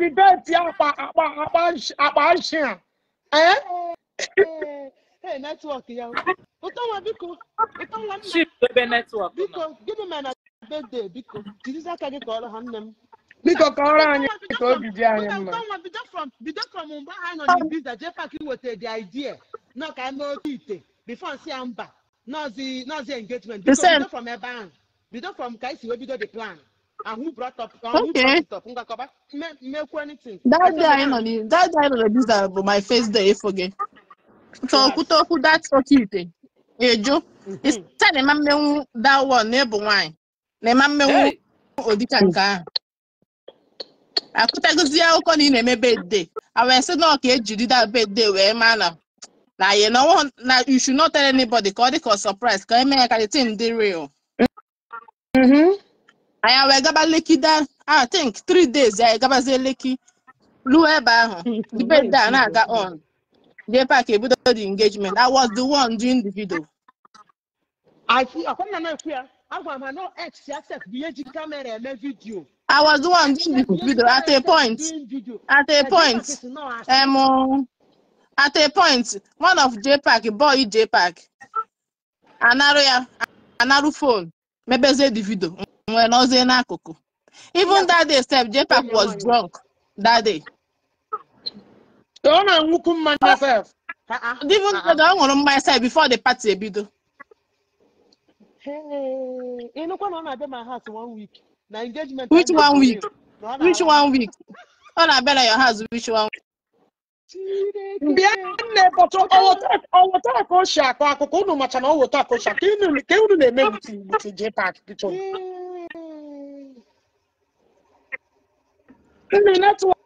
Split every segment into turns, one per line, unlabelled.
validate akpa nshi a. Eh?
Hey, network ya. Ụtọ nwa biko. Ụtọ nwa nna.
Ship ebe network nọ.
Biko, gịnị mere na birthday biko? Jirizi aka gị kọọrọ ha nne m.
Biko kọọrọ anyị ka obi dị anyị mma.
Ụtọ nwa bido from mgbe ha nọ n'Ibiza, J-Park wetara the idea nọ ka eme oke ite before nsị ya mba nọzi engagement.
The
Biko
same.
bido from ebe ahụ. Bido from ka esi wee bido the plan. And who brought up and who
Okay.
brought it up? Ngakọba mekwu anything.
That day I nọ that day I nọ n'Ibiza bụ my first day ịfụ gị. So
Yes.
okwute okwu that oke ite. Ejo. Isi na ịma mmenwu that one na ịbụ nwaanyị. Na ịma mmenwu
Hey!
ụdịka nke ahụ. Akụtagozi akụkọ na ị na-eme birthday. A wee sị na ọ ka ejiri that birthday wee maa na na you know na you should not tell anybody ka ọ dị ka ọ surprise ka eme ya ka the thing dị real. Anyị wee gaba Lekki that I think 3 days anyị gabazie Lekki ruo ebe ahụ. The birthday a na-aga on. J-Park ebido the engagement. I was the one doing the video.
I see. Akwa na ekwu ya. Agwa m ha no ex ya sef bụ ihe ji kamera eme video.
I was the one doing the video at a point. At a point, at a point, one of J-Park, boy J-Park, anarụ ya, anarụ phone, mebezie the video. Nwere nọzie n'akụkụ. Even that day sef, J-Park was drunk that day.
Ọ na-aṅụkwu mmanya sef.
Even though ọ ṅụrụ mmanya sef before the party ebido.
Ịnụkwa na ọ na-abịa my house 1 week. Na engagement.
Which 1 week? Which 1 week? Ọ na-abịa na your house which 1 week?
Bịa nne but ọwọta ka o si akọ akụkọ unu macha na ọwọta ka o si akọ ka unu na-eme with J-Park biko. Nne network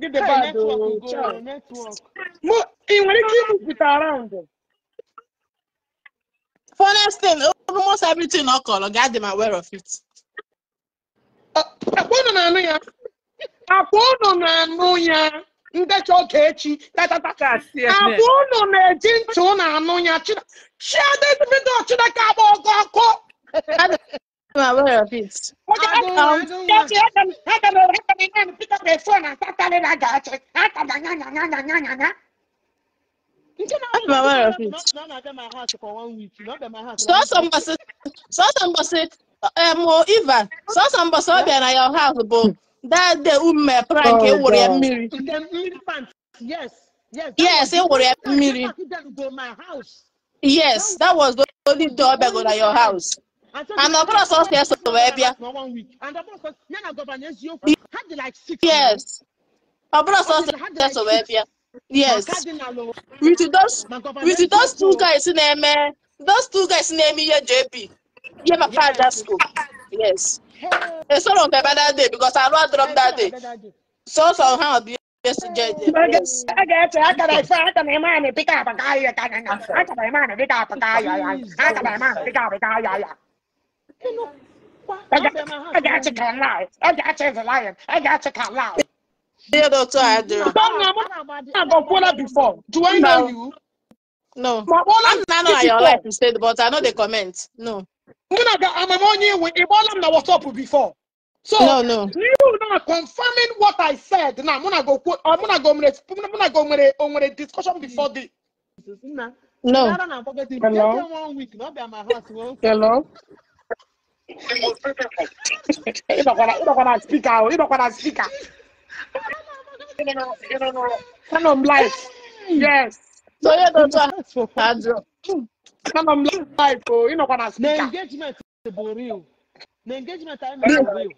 gị dị bad o. Mụ ị nwere ike imupụta around.
Funniest thing, almost everything ọ kọrọ ga adị m aware of it.
Akwa unu na-anụ ya. Akwa unu na-anụ ya. Ndecha oge echi tatata. Akwa unu na-eji ntị unu anụ ya. Share this video Chineke agba ọkụ ọkụ.
Adị m aware of it. Adị m aware of it. Sọsọ mbọsị Eva, sọsọ mbọsị ọ bịa na your house bụ that day ume prank ewuru ya mmiri.
Yes.
Yes, ewuru ya mmiri. Yes, that was the only day ọ bịago na your house. And ọ bụrụ sọsọ ya so wee bịa. Yes. Ọ bụrụ sọsọ ya so wee bịa. Yes. With those two guys na-eme, those two guys na-eme ihe JP. Yeah, my father school. Yes. It's sort of that day because I don't drop that day. So somehow be yes.
I get I got a man pick up a guy. I got a man pick up a guy. I got a man pick up a guy. I got to can lie. I got to the lion. I got to can lie.
Yeah, doctor, I do.
I've before. Do I know you?
No. I'm not your life instead, but I know the comment. No.
I'm on WhatsApp before. So
no.
You now confirming what I said. Now I'm gonna go on a discussion before the
No.
Hello. Hello. Speaker. I'm live. Yes.
So you don't
I'm live. Oh, you know what I
The engagement is real. The engagement I made real.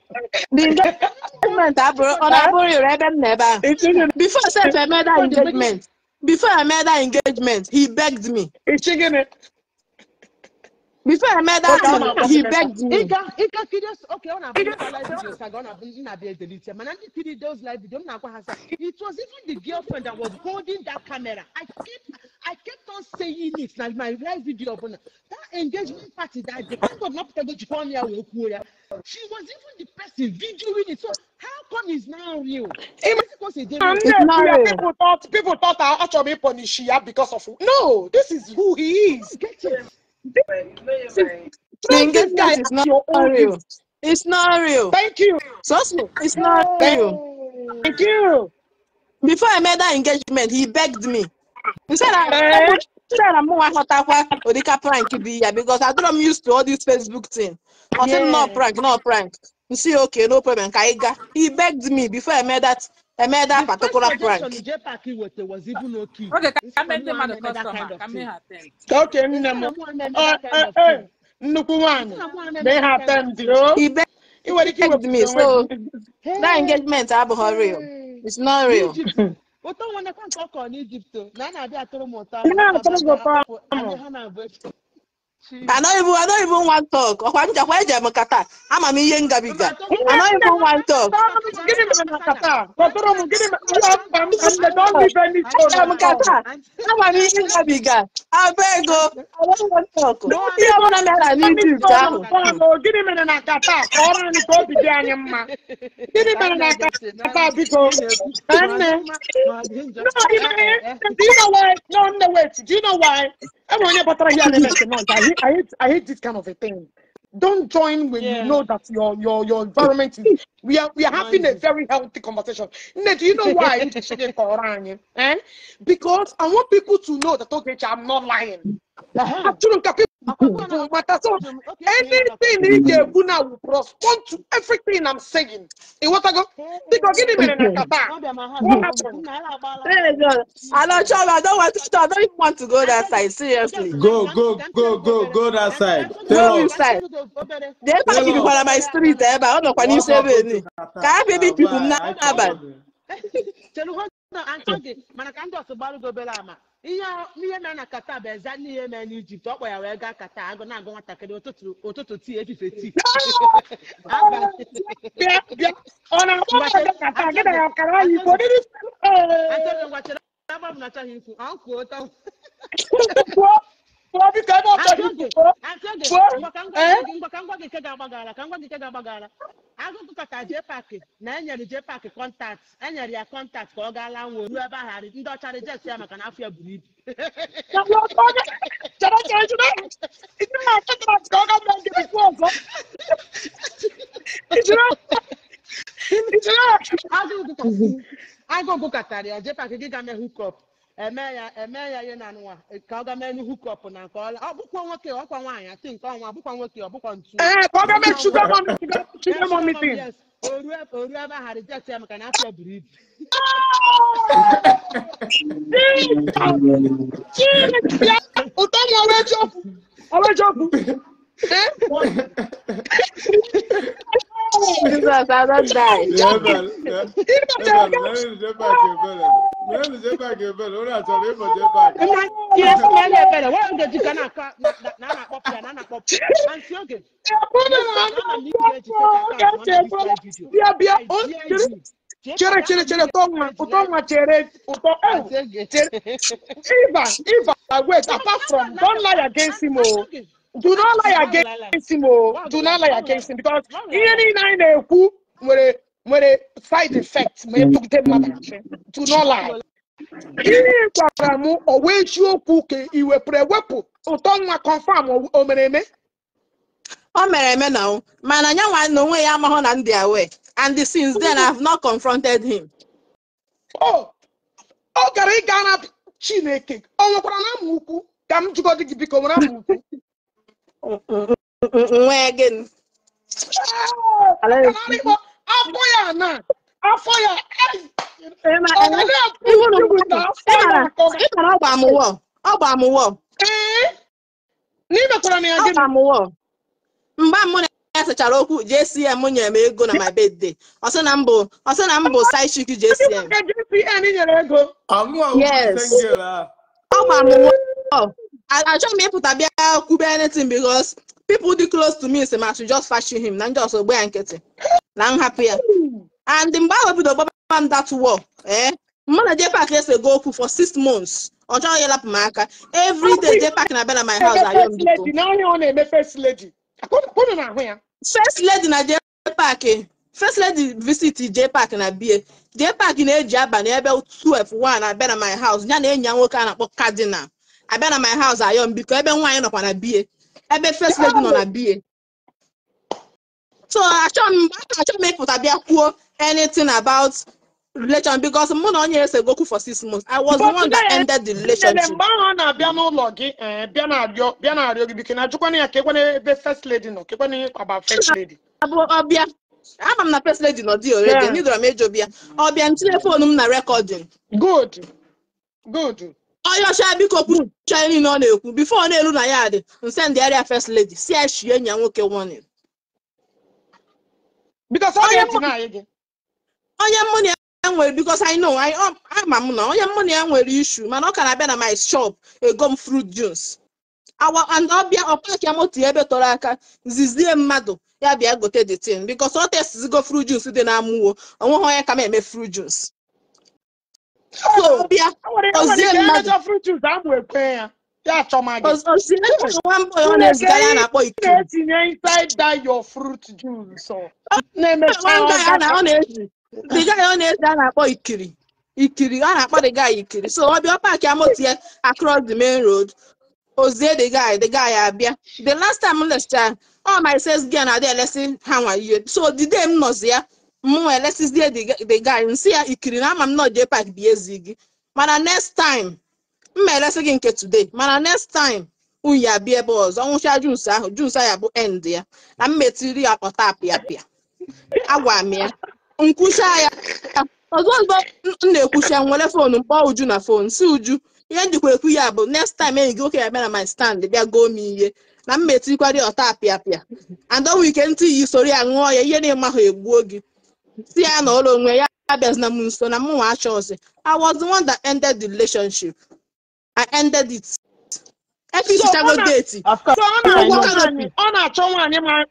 The engagement I before I made that engagement. Before I made that engagement, he begged me. Before I made that thing, he begged me.
It was even the girlfriend that was holding that camera. I kept on saying it like my live video. That engagement party that the kind of not she was even the person videoing it. So how come it's now real?
It's not real.
People thought I actually punish her because of no. This is who he is.
Get it.
The engagement is not real. It's not real.
Thank you.
So it's not real.
Thank you.
Before I made that engagement, he begged me. He said, I'm more Odika prank be here because I don't I'm used to all this Facebook thing. I said, no prank, no prank. You see, okay, no problem. Kaiga. He begged me before I made that particular prank.
Was even okay.
Okay, can I make the customer?
Okay,
He begged me, so that engagement is real. It's not real. I don't even want talk. I don't even want talk. I beg you. I don't want talk.
Do you know why? No, wait. Do you know why? I hate this kind of a thing. Don't join when you know that your environment is. We are having a very healthy conversation. Nne, do you know why? Because I want people to know that okay, I'm not lying. So anything you now will respond to everything I'm saying. What I go? Because give me what happened?
I don't even want to go that side. Seriously.
Go that side.
Go inside. They pack you on my street. I don't know when you say me. Can baby people now?
Ihe mere na Qatar bụ exactly ihe mere n'Egypt. Ọ kpọ ya wee gaa Qatar agụ na-agụ nwatakịrị ụtụtụ tii efife tii. Ngwa agụgụ kata J-Park na enyere J-Park kọntaktị, enyere ya kọntaktị ka ọ gaa laa nwa ruo ebe ahụ ndị ọcha reject ya maka na afọ ya buru ibu. Agụgụ katara ya J-Park gị ga mee hookup, eme ya ihe na anụnwa ka ọ ga mee hookup na nke ọla. Ọ bụkwa nwoke ọkwa nwaanyị atị nke ọnwa bụkwa nwoke ọ bụkwa ntu.
Ka ọ ga mee sugar mommy thing.
Oru ebe ahụ reject ya maka na afọ ya buru ibu.
Ụtọ m ọwa ejiokwu.
Jesus, I don't die.
Eva, wait, apart from, don't lie against him, oh. Do not lie against him, oh. Do not lie against him, because nwere side effect. Do not lie. Ihe gwara m o wee eziokwu ka i wepụrụ ewepụ ụtọ nwa confirm o mere eme.
O mere eme na mana nya nwa na onwe ya amahụ na ndị aware, and since then I have not confronted him.
Oh, ọ gara ịga na Chineke o nwekwara na ama ukwu ka m jụgọdị gị biko nwere ama ukwu.
Nwee gịnị?
Afọ ya na afọ ya
ọ gba m wọ. Mgbe mụ na ya sechara okwu JCM nyere m ego na my birthday. Ọ sị na m bụ side chick JCM. Yes. Ọ gba m wọ. Achọghị m ịpụta bịa kwube anything because people dị close to me say I should just fashion him na ndị ọsọ gbe ya nkịtị na nhapụ ya. And mgbe ahụ bido gbaba m that war, mụ na J-Park ese go okwu for 6 months. Ọ chọghị ịlapụ m aka. Every day J-Park na-abịa na my house ayọ m biko. First lady na J-Park, first lady visit J-Park na bie. J-Park na-eji abalị ebe 12 1 abịa na my house. Ya na enyi ya nwoke a na-akpọ Cardinal abịa na my house ayọ m biko ebe nwaanyị nọkwa na bie. Ebe first lady nọ na bie. So achọghị m ịpụta bịa kwuo anything about relation because mụ na onye esegokwu for 6 months. I was the one that ended the relationship.
Mgbe ahụ ọ na-abịa n'ụlọ gị, bịa na-arịọ gị biko na ajụkwana ya ka ekwana ebe first lady nọ, ka ekwana about first lady.
Ọbịa ama m na first lady nọ dị already, nidoro m ejo bịa. Ọbịa ntinye phone m na recording.
Good. Good.
Ọyọcha biko kwucha niile ọ na-ekwu before ọ na-eru na ya dị nsend area first lady si ya shie nya nwoke warning.
Because ọ ga-etinye gị.
Onye mụ na ya nwere because I know ama m na onye mụ na ya nwere issue mana ọ ka na-abịa na my shop ego m fruit juice. Awa and ọbịa ọpaki ya moto ebe tọrọ aka zizie mmadụ ya bịa gote the thing because ọ testigo fruit juice dị na amụwo onweghị onye ka m eme fruit juice. So ọbịa ozie mmadụ
fruit juice amụ ekwe ya ya achọma gị.
Ozie nwa mbọ ọ na-eziga ya na-akpọ ikiri.
Na-etinye inside that your fruit juice. Na-emecha
ọ na-eji. The guy on the a na-akpọ ikiri. Ikiri, a na-akpọ the guy ikiri. So ọ bịa park ya moto ya across the main road. Ozie the guy abịa. The last time m lechara, all my sales girl na-adị elesi ha nwa ihe. So the day m nọzi ya, mụ elesizie the guy nsị ya ikiri na ama m nọ jee park bịa ezi gị. Mana next time, m ma elesi gị nke today. Mana next time, unyi abịa ebe ọzọ. Nwụcha juice ahụ, juice ahụ bụ end ya. Na m metiri ya ọta apịa apịa. Agwa m ya. Nkwụcha ya ọzọ m na-ekwucha nwere foonu mkpọ Uju na foonu si Uju ihe njikwa ekwu ya bụ next time enyi gị nwoke ya bịa na my stand bịa goo m ihe na m metikwara ya ọta apịa apịa and ọ nwere ike ntị iyi soro ya ṅụọ ya ihe na-eme ahụ egbuo gị si ya na ụlọ onwe ya abịazina m nso na mụ nwa achọ ọzọ. I was the one that ended the relationship. I ended it. Efichago date.
Ọ na-achọ nwaanyị ma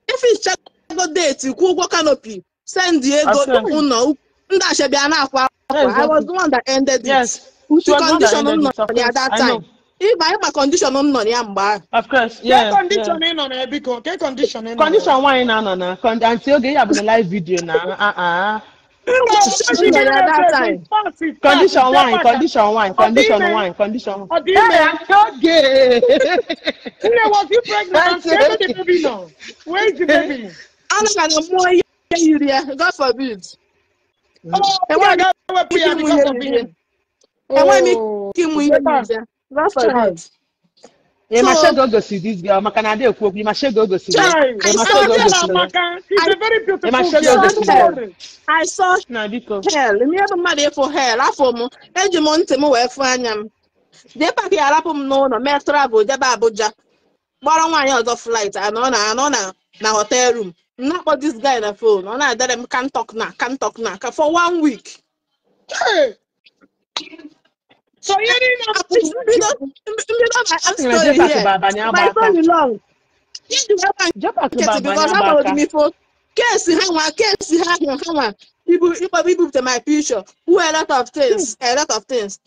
efichago date kwụ ụgwọ canopy send ego ụlọ ndị ashabịa na-akwa akwa. I was the one that ended it.
Yes.
The condition m nọ ya that time. Ịba condition m nọ ya mgbe ahụ.
Of course, yeah.
Ke condition ị nọ na biko? Ke condition ị nọ?
Condition nwaanyị na-anọ na Aunty Oge ya bụ na live video na Condition wine, condition wine, condition wine, condition. Oge.
Nne, was you pregnant? Where the baby now? Where is the baby?
God forbid. God forbid.
You see this girl.
She's a very beautiful girl.
I saw hell. Me have money for hell. I for mo. Eji mo nti mo we fu anya m. De pack ya rapụ m n'ụlọ mee travel jebe Abuja. Gbara nwaanyị ọzọ flight anọ na hotel room. M na-akpọ this guy na phone. Ọ na-adere m can talk na for 1 week.
Hey. So you didn't know
story here. My phone is long. Because I'm me for case people my picture. Who a lot of things, a lot of things.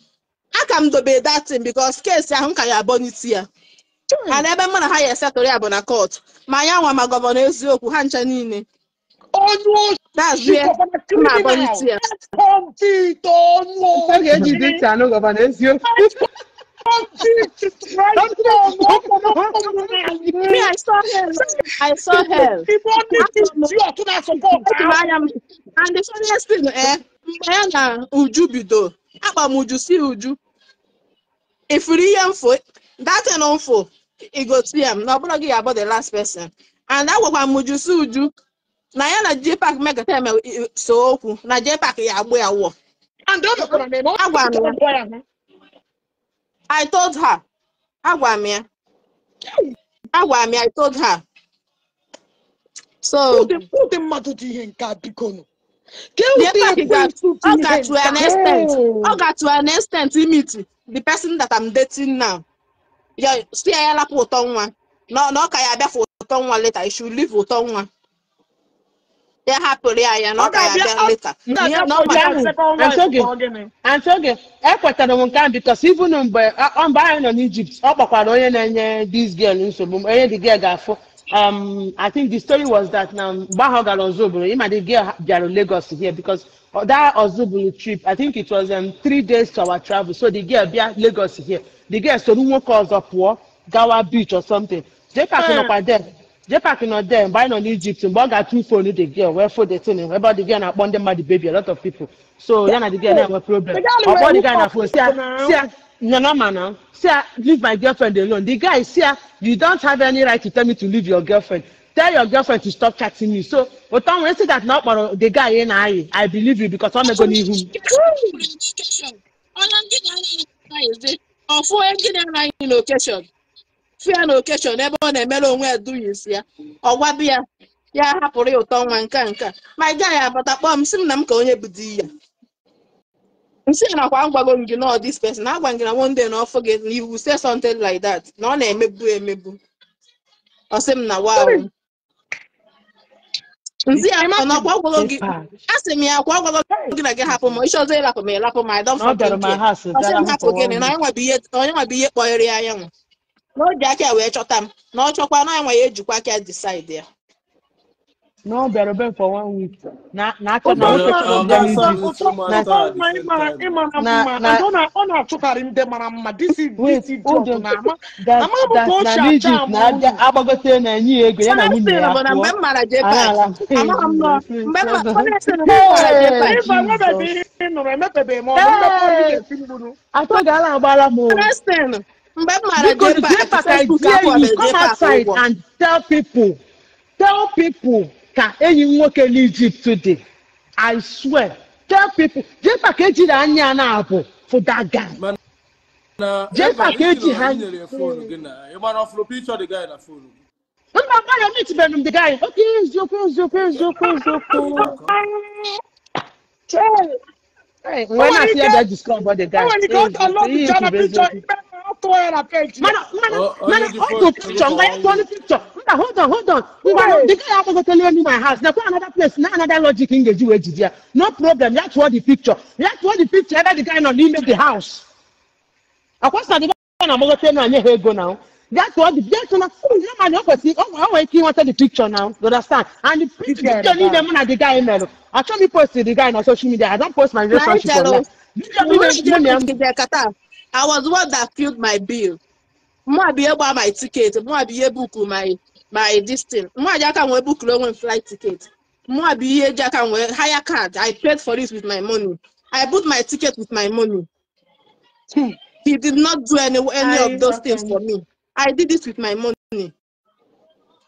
I can do that thing because case ahụ ka ya aboniti ya. And ebe mụ na ha ya esetụrụ ya bụ na court. Ma ya nwa ma gọvanọ eziokwu ha ncha niile. That's where ma aboniti ya. Me, I saw hell. I saw hell. And the funniest thing, mgbe ya na Uju bido, akpa m Uju si Uju. Ifuru ihe mfo, that thing mfo, igosi ya m na ọ bụrụ gị ya bụ the last person. And agwakwa m Uju si Uju, na ya na J-Park mekata eme so okwu, na J-Park ya agbụ ya wụọ. Agwa m ya. I told her. Agwa m ya. I told her. So
the mmadụ dị ihe nke a biko nụ.
Ọ got to an extent. Ọ got to an extent meet the person that I'm dating now. Ya si ya lapụ ụtọ nwa. Na ọ ka ya abịa for ụtọ nwa later. You should leave ụtọ nwa. Ya hapụrụ ya ya na ọ ka ya abịa later.
Aunty ekwetara m nke ahụ because even mgbe anyị nọ n'Egypt, ọ kpọkwara onye na-enye this girl nsogbu, onye the girl ga-afụ. I think the story was that now mgbe ahụ ọ gara Ozubulu, ịma the girl bịara Lagos here because that Ozubulu trip, I think it was 3 days to our travel. So the girl bịa Lagos here. The girl soro nwoke ọzọ pụọ gawa beach or something. J-Park nọkwa there. JPAC nọ there mgbe anyị nọ n'Egypt mgbe ọ ga-atụ phone the girl wee fo the thing ebe ọ the girl na-akpọ ndị mmadụ baby, a lot of people. So ya na the girl na-enwe problem.
The girl
Ọ kpọọ
wee
the guy na
hook
phone
up
si ya
now.
si ya no no man now. Si ya leave my girlfriend alone. The guy si ya you don't have any right to tell me to leave your girlfriend. Tell your girlfriend to stop chatting me. So ụtọ nwere sị that na ọ kpọrọ the guy ị na-ayị, I believe you because ọ mego n'ihu m.
Onye ndị na-anaghị ọfụ onye ndị na-anaghị n'okeshọn fụ ya n'okeshọn ebe ọ na-emere onwe ya duyis ya ọ gwabi ya ya hapụrụ ya ụtọ nwa nke a nke a my guy abata kpọọ m sị m na m ka onye bụ di ya nsị ya nakwa ngwago m gị na this person agwa m gị na one day na ọfụ gị na you say something like that na ọ na-emebu emegbu ọ sị m na wow nsị ya ọ nakwa ọgwago gị
JPAC.
asị m ya kwa ọgwago gị na gị hapụ m ịchọzọ ịlapụ m ịlapụ m I don't
Na ọ bịara
fucking
my
care
house
ọ sị
bịara
m
hụ
hapụ
for
gịnị
one
na
week.
onye nwa bụ ihe kpọghere ya anyanwụ na o ji aka ya wee chọta m na ọ chọkwa na onye nwa ya ejikwa aka ya decide ya.
Na ọ bịara be m for one week. Na na achọ na
Ụtọ
nwoke
nwa
chọrọ
ụtọ
bịa
nwa
n'Egypt.
ụtọ
Na
ụtọ nwa ịmara ịmara
na
mma
na
and ọ na-achụkarị ndị mara mma this is
wait,
this
hold
idiot
on.
na ama
That
ama m
that
ka o
na
si acha
n'Egypt
ama
na-abịa
unu.
agbagote na-enye ya ego ya na nwunye
Funny
ya
bụ na
pụọ.
mgbe m mara
A
JPAC
na-ala.
amaghị m nọ mgbe m funny thing mgbe m mara
Hey,
JPAC
Ife enwebeghị
Jesus.
ihe ị nụrụ emepebeghị m ọnụ mmepe ọnụ
Hey,
ga-esi mgburu.
atọ gaala agbara m o.
funny thing mgbe m mara
Biko
JPAC
JPAC, I
Facebook
dare you
akwụbeghị
come
JPAC
outside
ụgwọ.
and tell people ka enyi m nwoke n'Egypt dị. I swear, tell people JPAC ejiri anya na-abụ for that guy.
Mana ebe
JPAC
isi
eji
na
ha.
i nyere ya phone gị na ị gbara ọfụrụ picture the guy na phone gị.
Mba mba ya meet m the guy. Okay, eziokwu eziokwu eziokwu eziokwu. Hey,
O
when
nwere
I see
ike
ya discover the
o
guy.
nwere ike ọ
Eziokwu
download
ihe
chana
ikwu bụ
picture
eziokwu.
ikpe na ọ tụọ ya na page ya.
Mana mana
Onye
mana
ji
ọ
phone
tụ
gị
picture
for
ngwa ya
one
tụọ
week.
picture. Mba hold on hold on. Ngwa
Wait.
the guy agbagotela elu my house. Nekwa another place na another logic m ga-eji wee jide ya. No problem. Ya tụọ the picture. Ya tụọ the picture ebe the guy nọ n'ime the house. Akwasa the guy na-agbagote elu anye ha ego now. Ya tụọ the ya tụọ na ya ma na o kwesịrị ọ nwere ike ịnweta the picture now. You understand? And the
This guy
picture niile
bad.
mụ na the guy merụ. Achọghị m post the guy na social media. I don't post my
Na anyị
relationship
chere
online. Video
mgbe
niile mụ na ya
JPAC jere Qatar I was the one that filled my bill. Mụ bụ ihe gba my ticket mụ bụ ihe buku my this thing mụ ji aka nwee bukuru onwe m flight ticket mụ bụ ihe ji aka nwee hire card I paid for it with my money I booked my ticket with my money. He did not do any
I
of those things for me. I did it with my money.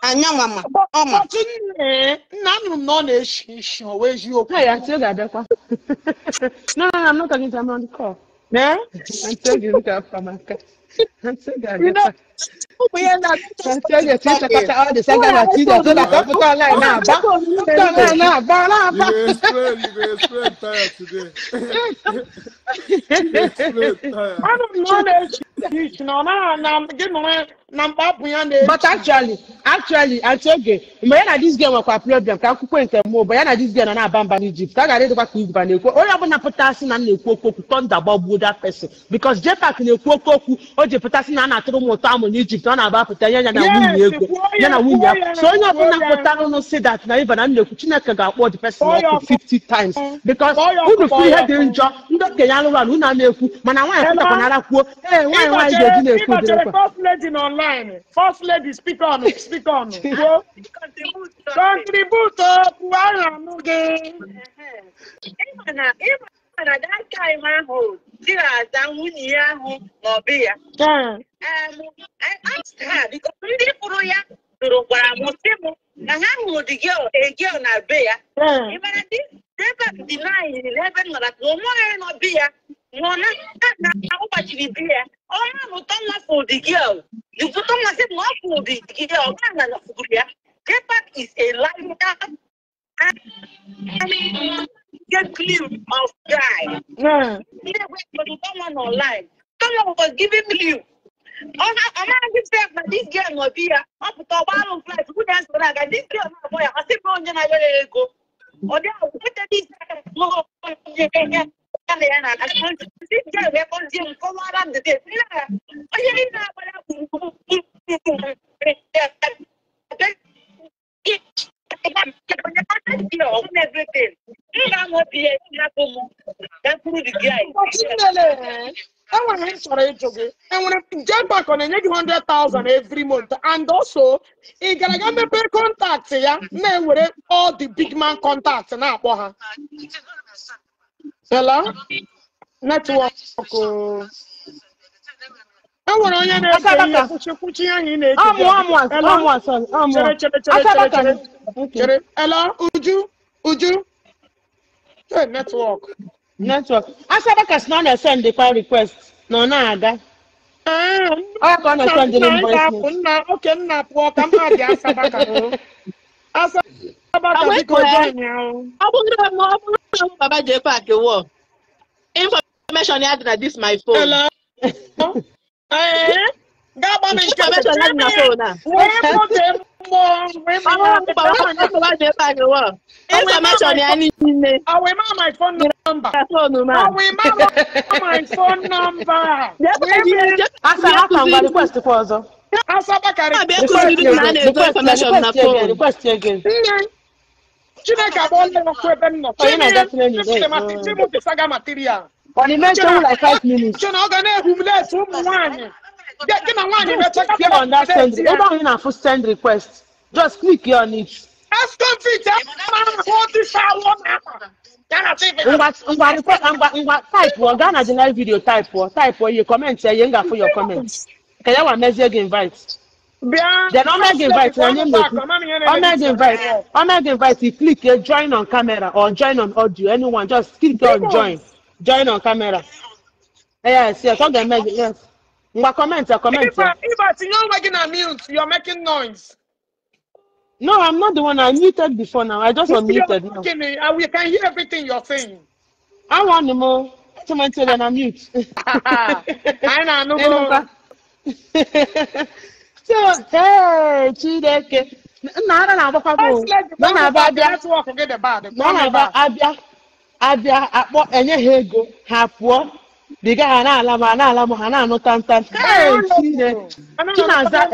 Anyanwa ma ọma
But nne nna anụrụ m na ọ na-eshi ishi o wee eziokwu.
Hey, Auntie Oge abịakwa. No, no, no, I'm not talking to him, I'm on the call.
Eh?
Auntie Oge, look out for my car. Auntie Oge
You know,
abịakwa.
ụmụ ihe na
Auntie Oge chịchakọta all the saga material so that ọ pụta online na-aba. Pụta online na-aba
You
na-aba.
go explain, you go explain tire today. You go explain tire.
Anụrụ m na ọ na-eshi ishi na ọ naghị na gị nọrọ na mkpa abụ ya
But
na-echi.
actually, Auntie Oge, mgbe ya na this girl nwekwa problem ka akwụkwọ nke mụ bụ ya na this girl nọ na-aba mba n'Egypt a gara ịdịkwa ka Igba na-ekwu onye ọbụla pụtasị na m na-ekwu okwu okwu thunder gbagbuo that person because JPAC na-ekwu oke okwu o ji pụtasị na a na-atụrụ m ụtọ amụ n'Egypt ọ na-aba pụta nye ya na nwunye
Yes,
ego
kwuo
ya
ya
na nwunye
kwuo
ya
ya
so onye
kwuo
ọbụla
ya
pụtara ụnụ si that na Iva na m na-ekwu Chineke ga-akpọ the person
kpọọ ya
ọkụ
ọkụ
50 times because
kpọọ ya ọkụ
unu fụ
kpọọ
ihe
ya
dị
ọkụ.
njọ ndị okenye alụrụ ala unu a na-ekwu mana nwaanyị
Hello?
pụtakwana ara kwuo ee nwaanyị nwaanyị
Ịnọchere
ga-eji na-ekwu ụdịrị
ịnọchere
okwu a.
first lady n'online first lady speak on speak on kwuo contribute okwu anyị anụ gị.
Ịma na that time ahụ di na-aza nwunye ya ahụ na ọbị ya.
Eh.
I asked her because ndị fụrụ ya tụrụ gwara m sị m na ha hụrụ the girl a girl na be ya.
Eh.
Ị mara this David denied n'ebe m nọrọ na onwe onye nọ be ya nọ na na ọ gbachiri be ya. Ọ ma na ụtọ nwa fụrụ the girl. The ụtọ nwa sị m na ọ fụrụ the girl ọ ma na fụrụ ya. Depak is a liar and get clue of guy.
Eh.
Ndị egwe someone online. Someone was giving me clue. Ọ naghị sef na this girl nọ bi ya, ọ pụta ọgba alụ flight, nwunye ya soro aga, this girl na-akpọ ya, ọ sị m onye na-ayọ ya ego. Ọ dị ahụ, nweta this girl onye ya na ya na-aga. This girl wee kpọzie m kọwara m the day. Nna ya, onye niile na-agba ya gburugburu everything. M ga-anọ bi ya, m ga-apụ m, gakwuru the guy.
But Chinele, enwere ihe m chọrọ ịjụ gị. Enwere JPAC ọ na-enye gị 100,000 every month, and also ị gara aga mepee contact ya na-ewere all the big man contact na-akpọ ha. Hello? Network. Enwere onye na-ege ihe kwuchi kwuchi ihe anyị na-ege. Chere chere chere chere chere chere. Hello, Uju, Uju. Hey, network.
Network. Asabaka si na ọ na-esend kwa request na ọ na-aga. Ọ ka ọ na-esend the voice note.
Oke nna pụọ ka m ha dị Asabaka. Asabaka biko join ya.
Ọ bụrụ na baba JPAC wọ. Information ya dị na this my phone.
Hello. Ga-agba m nke
Information ya dị na phone a.
Wee moto mmụọ wee
Baba JPAC wọ. Information ya niile.
Awe ma my phone number.
Na phone ma.
Awe ma my phone number.
Asa aka ngwa request kwa ọzọ.
Asabaka
information na phone.
Request again.
Nne Chineke agbaọla ọkụ ebe m nọ. Chineke saga material.
Ọ na-eme like 5 minutes.
Chineke ọ ga na-ehumilate ụmụ nwaanyị. Gị na nwaanyị mechaa
Click on that send. Ebe ahụ ị na-afụ send request. Just click here on it. Ngwa request ngwa type ọ gaa na the live video type ọ ihe comment ya ihe m ga-afụ your comment. Ka ya wa mezie gị invite. Then ọ mee gị invite onye m na-ekwu. Ọ mee gị invite. Ọ mee gị invite you click here join on camera or join on audio, anyone just click on join. Join on camera. Yes, yes, ọ ga-eme gị yes. Ngwa comment ya comment ya.
If I tinye onwe gị na mute, you're making noise.
No, I'm not the one. I muted before now. I just unmuted now.
We can hear everything you're saying.
I want more. Someone tell them I'm mute.
I know.
So, hey, Chineke. Na na na abịa akpọ enye ha ego ha pụọ. Diga ha na-ala m ha na-ala m ha na-anụ tantan. Hey, Chineke. Chinaza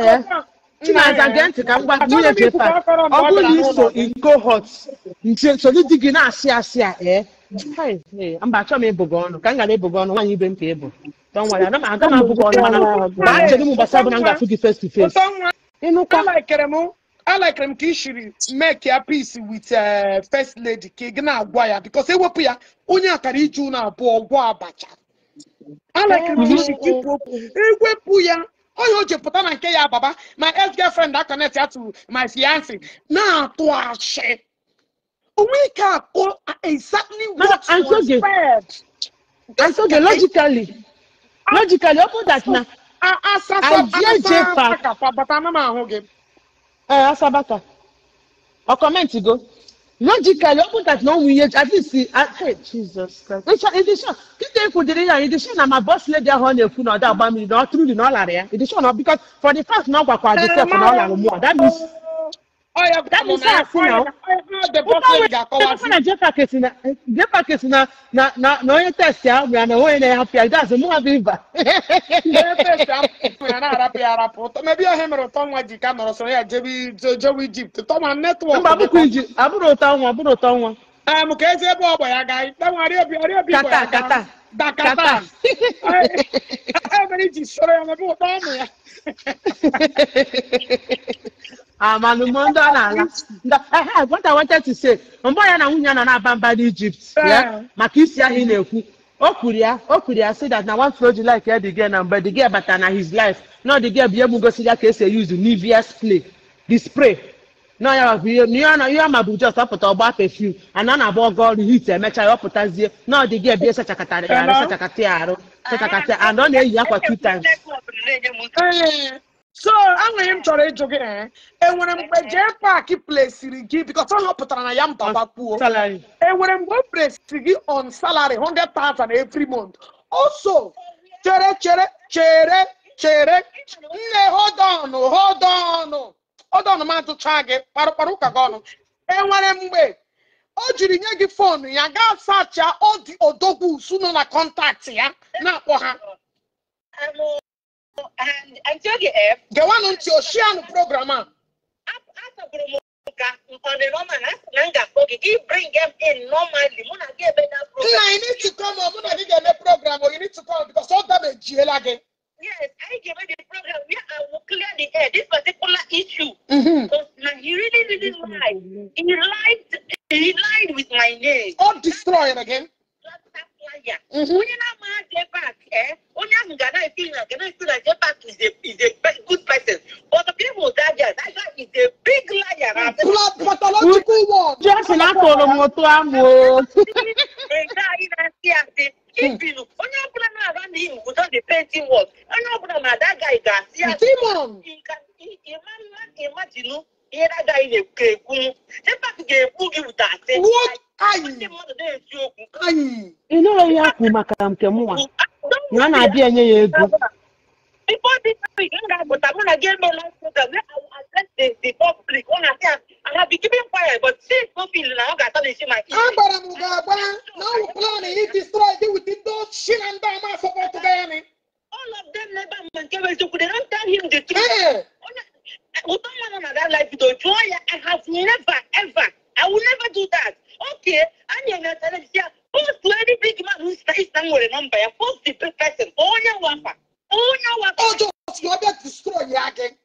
Chinaza gee ntị ka m gwa nwunye JPAC ọ bụrụ na iso in cohort nche soro di gị na-asị asị a mba achọ m ịbụ gị ọnụ ka m gara ịbụ gị ọnụ nwaanyị ibe m ka ịbụ. Don't worry, aga m abụ gị ọnụ mana ma chere m gbasara bụ na m ga-afụ gị face to face. Ịnụkwa
alakere m ka i shiri make ya peace with first lady ka ị na-agwa ya because ewepụ ya onye akara iji ụlọ abụọ gwọ abacha. Alakere m ka isi ewepụ ya onye o ji pụta na nke ya baba my ex-girlfriend connect ya to my fiancé na-atụ ashị. Onwe ike akọ exactly what was said.
And so logically, open that na idea JPAC Asabaka or comment go. Logically, open that no we at least see. Hey, Jesus Christ. It is sure. It is sure. My boss lady on the phone or that about me not truly not area. It is sure not because for the first now the self and all more. That means that means I see now.
The boss lady
JPAC na na na no test ya we na we na happy. That's more believer.
Maybe I hammer Tom Waji camera so ya jebi Egypt. Tom network.
Aburo Tom.
Am ka eze ebe ogba ya ga. That one arịa
Kata kata.
Dakata. E mere ji soro ya na bụ ụtọ ya.
Amalumondo na what I wanted to say, mgbe ya na nwunye na na-aba mba n'Egypt, yeah, maka isi ahụ ị na-ekwu, o kwuru ya say that na one flow like ya the girl na mgbe the girl bata na his life, no the girl bụ ihe gosiri ya ka esi use Nivea spray, the spray. No ya bụ ihe ma bụ just ọpụta ọgba perfume, and ọ na-agba ọgọ ọrụ hit emecha ya ọpụtazie, no the girl bụ ihe sachakatara ya arụ, sachakata ya arụ, sachakata, and ọ na-eyi akwa 2 times.
So, enweghị m chọrọ ịjụ gị enwere mgbe JPAC plesiri gị because ọ họpụtara na ya mbaba kwuo enwere mgbe o plesiri gị on salary 100,000 every month. Also, chere nne hold on ma tụchaa gị kparụkparụ ụka gị ọnụ. Enwere mgbe o jiri nye gị foonu ya gaa sachaa odi odogwu usu nọ na kọntaktị ya na-akpọ ha.
And JGF.
The one on your share program.
On the normal, bring them in normally.
I need to come on. I need a program. You need to come because all that is jail again.
Yes, I gave the program where I will clear the air. This particular issue. Because now he really, really lied. He lied with my name.
Or destroy it again.
Onye na-ama J-Pack, onye ahụ ga na-esi na ga na-esi na J-Pack is a good person. But the people that guy is a big liar.
Pathological one.
Just na akpọrọ m otu ahụ o.
Onye ọbụla na-ara n'ihu without the painting work. Onye ọbụla ma that guy ga-asị ya.
Demon.
Imagine ihe that guy na-ekwu. J-Pack ga-ekwu gị with asị.
What?
Ị nụrụ ihe a kwuru maka nke mụnwa na a na-abịa enye ya ego.
Before this week, m ga-apụta mụ na gị emela program where I will address the public. Ọ na-asị I have been keeping quiet, but since no feel na ọ ga-ata n'isi my issue.
Agbara m ga-agba na ọ plan he destroy gị with ndị ochi na ndị ama support gị ya ni.
All of them never ma nke bụ eziokwu. They don't tell him the truth. Ụtọ nwa nọ na that life video jụọ ya, I have never ever, I will never do that. Okay, anyị emechara ya post to any big man who is na nwere nọmba ya, post the person, onye wafa. Onye wafa.
Oh, just you abịa destroy ya gị.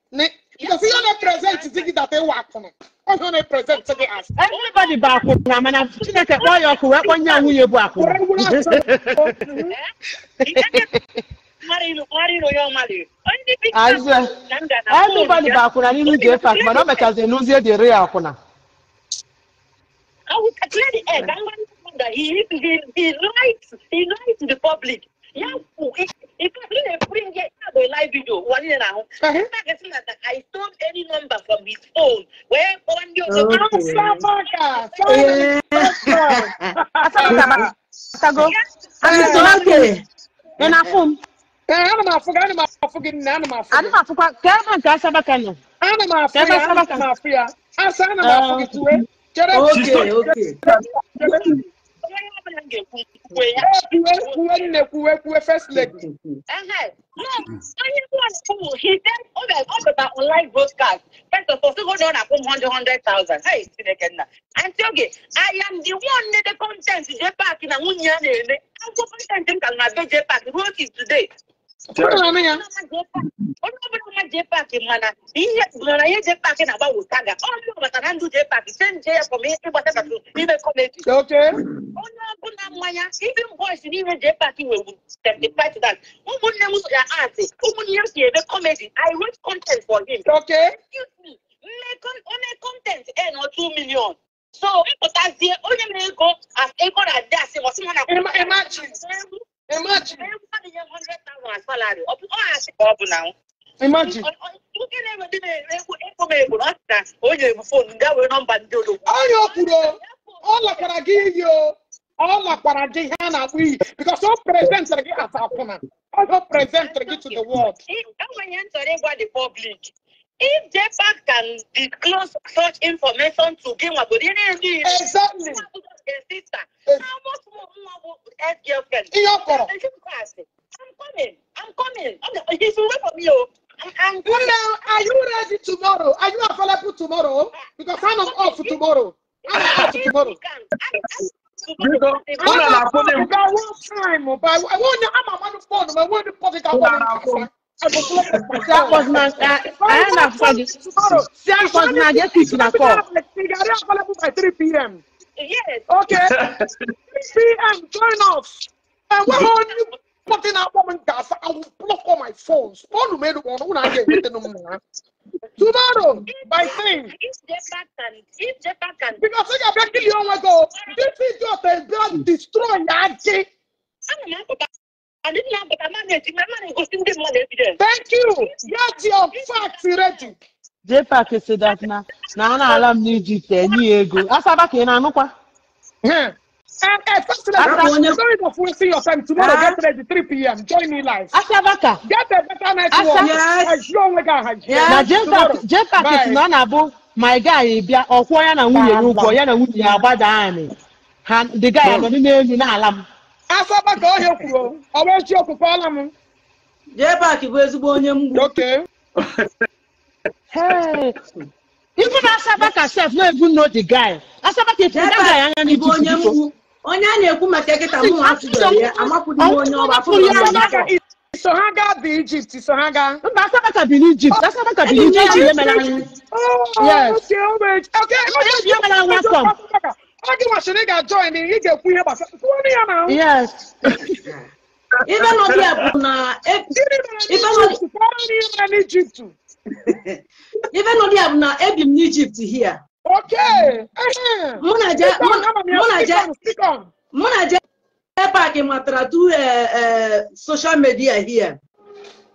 Because ihe na-present gị that ịwa akwụna. Onye na-present gị as.
Everybody bụ akwụna mana Chineke kpọọ ya ọkụ wee kpọọ nye nwunye bụ akwụna. Everybody bụ akwụna n'ihu J-Pack mana o mechazi n'ụzọ dị ere ya akwụna.
I will clear the air. That he lied to the public. Yeah, if you bring a live video, one in now. I stole any number from his phone. Where one you
Okay, okay.
First lady.
No, he said, "Oh, about online broadcast. First of all, go down at 100,000. Hey, and okay, I am the one that the content is J-Pack in a nwunye. I go content can J-Pack. Wrote it today. Onye ọbụla J-Pack mana ihe mana ihe J-Pack na-agba wụtaga. Onye ọbụla na ndụ J-Pack change ya from ịgbata to ime comedy.
Okay.
Onye ọbụla mmanya even boys n'ime J-Pack nwere testify to that. Ụmụnne m so ya art, ụmụnne m si eme comedy. I wrote content for him.
Okay.
Excuse me. Mme content earn 2 million. So ịpụtazie onye mere ego as ego na-adị asị ma ọsị na
Imagine. Imagine.
Salary.
Imagine. Because all present all present to the world.
The public. If J-Pack can disclose such information to give
exactly.
Sister, how much more ex-girlfriend? I'm coming. I'm coming. He's wait for me. I'm coming.
Now, are you ready tomorrow? Are you available tomorrow? Because I'm off tomorrow. I'm off tomorrow. I'm time, but I want I'm on the phone. I want to public. I available by 3 p.m.
Yes.
Okay. 3 p.m. Join us. And we're only putting out woman gas. I will block all my phones. Tomorrow by 3.
If J-Pack can.
Because I got kill you on go. This is just a blood destroy. Thank you. Get your facts ready.
J-Pack said that now. Now I'm in Egypt. Asaba ke na anukwa.
Yeah. And sorry for wasting your time. Tomorrow, get ready, 3 p.m. Join me live.
Asabaka.
Get a better network.
Yes.
Yes. J-Pack is not abo. My guy bia okwo ya na nwunye n'ugwo ya na nwunye ya agbada ani. Ha the guy no n'elu na ala m.
Asabaka ohia kwuru. Ọ bụ eziokwu kwala m.
J-Pack bụ ezigbo onye mgbu.
Okay.
Hey. Even Asabaka self no even know the guy. Asabaka if that guy anya ni
onye mgbu. Onye a na-ekwu maka kịta mụ afụdoro ya, amakwụdị m onye ọ bụ afụdoro ya.
Asabaka is So ha gaa bi Egypt, so ha gaa.
Mba, Asabaka bi n'Egypt. Asabaka bi n'Egypt. Ihe mere anyị.
Oh,
Yes.
okay, okay.
Ihe mere anyị welcome.
Ọ gị nwachiri ị ga-join, ị ga-ekwu ihe gbasara. Kwuo ya na ahụ.
Yes.
Ife nọ dị bụ na
Gịnị mere n'Egypt? Kwuo ihe mere n'Egypt.
Ife nọ dị bụ na ebi m n'Egypt here.
Okay.
Mụ na je mụ na je Park matara through social media here.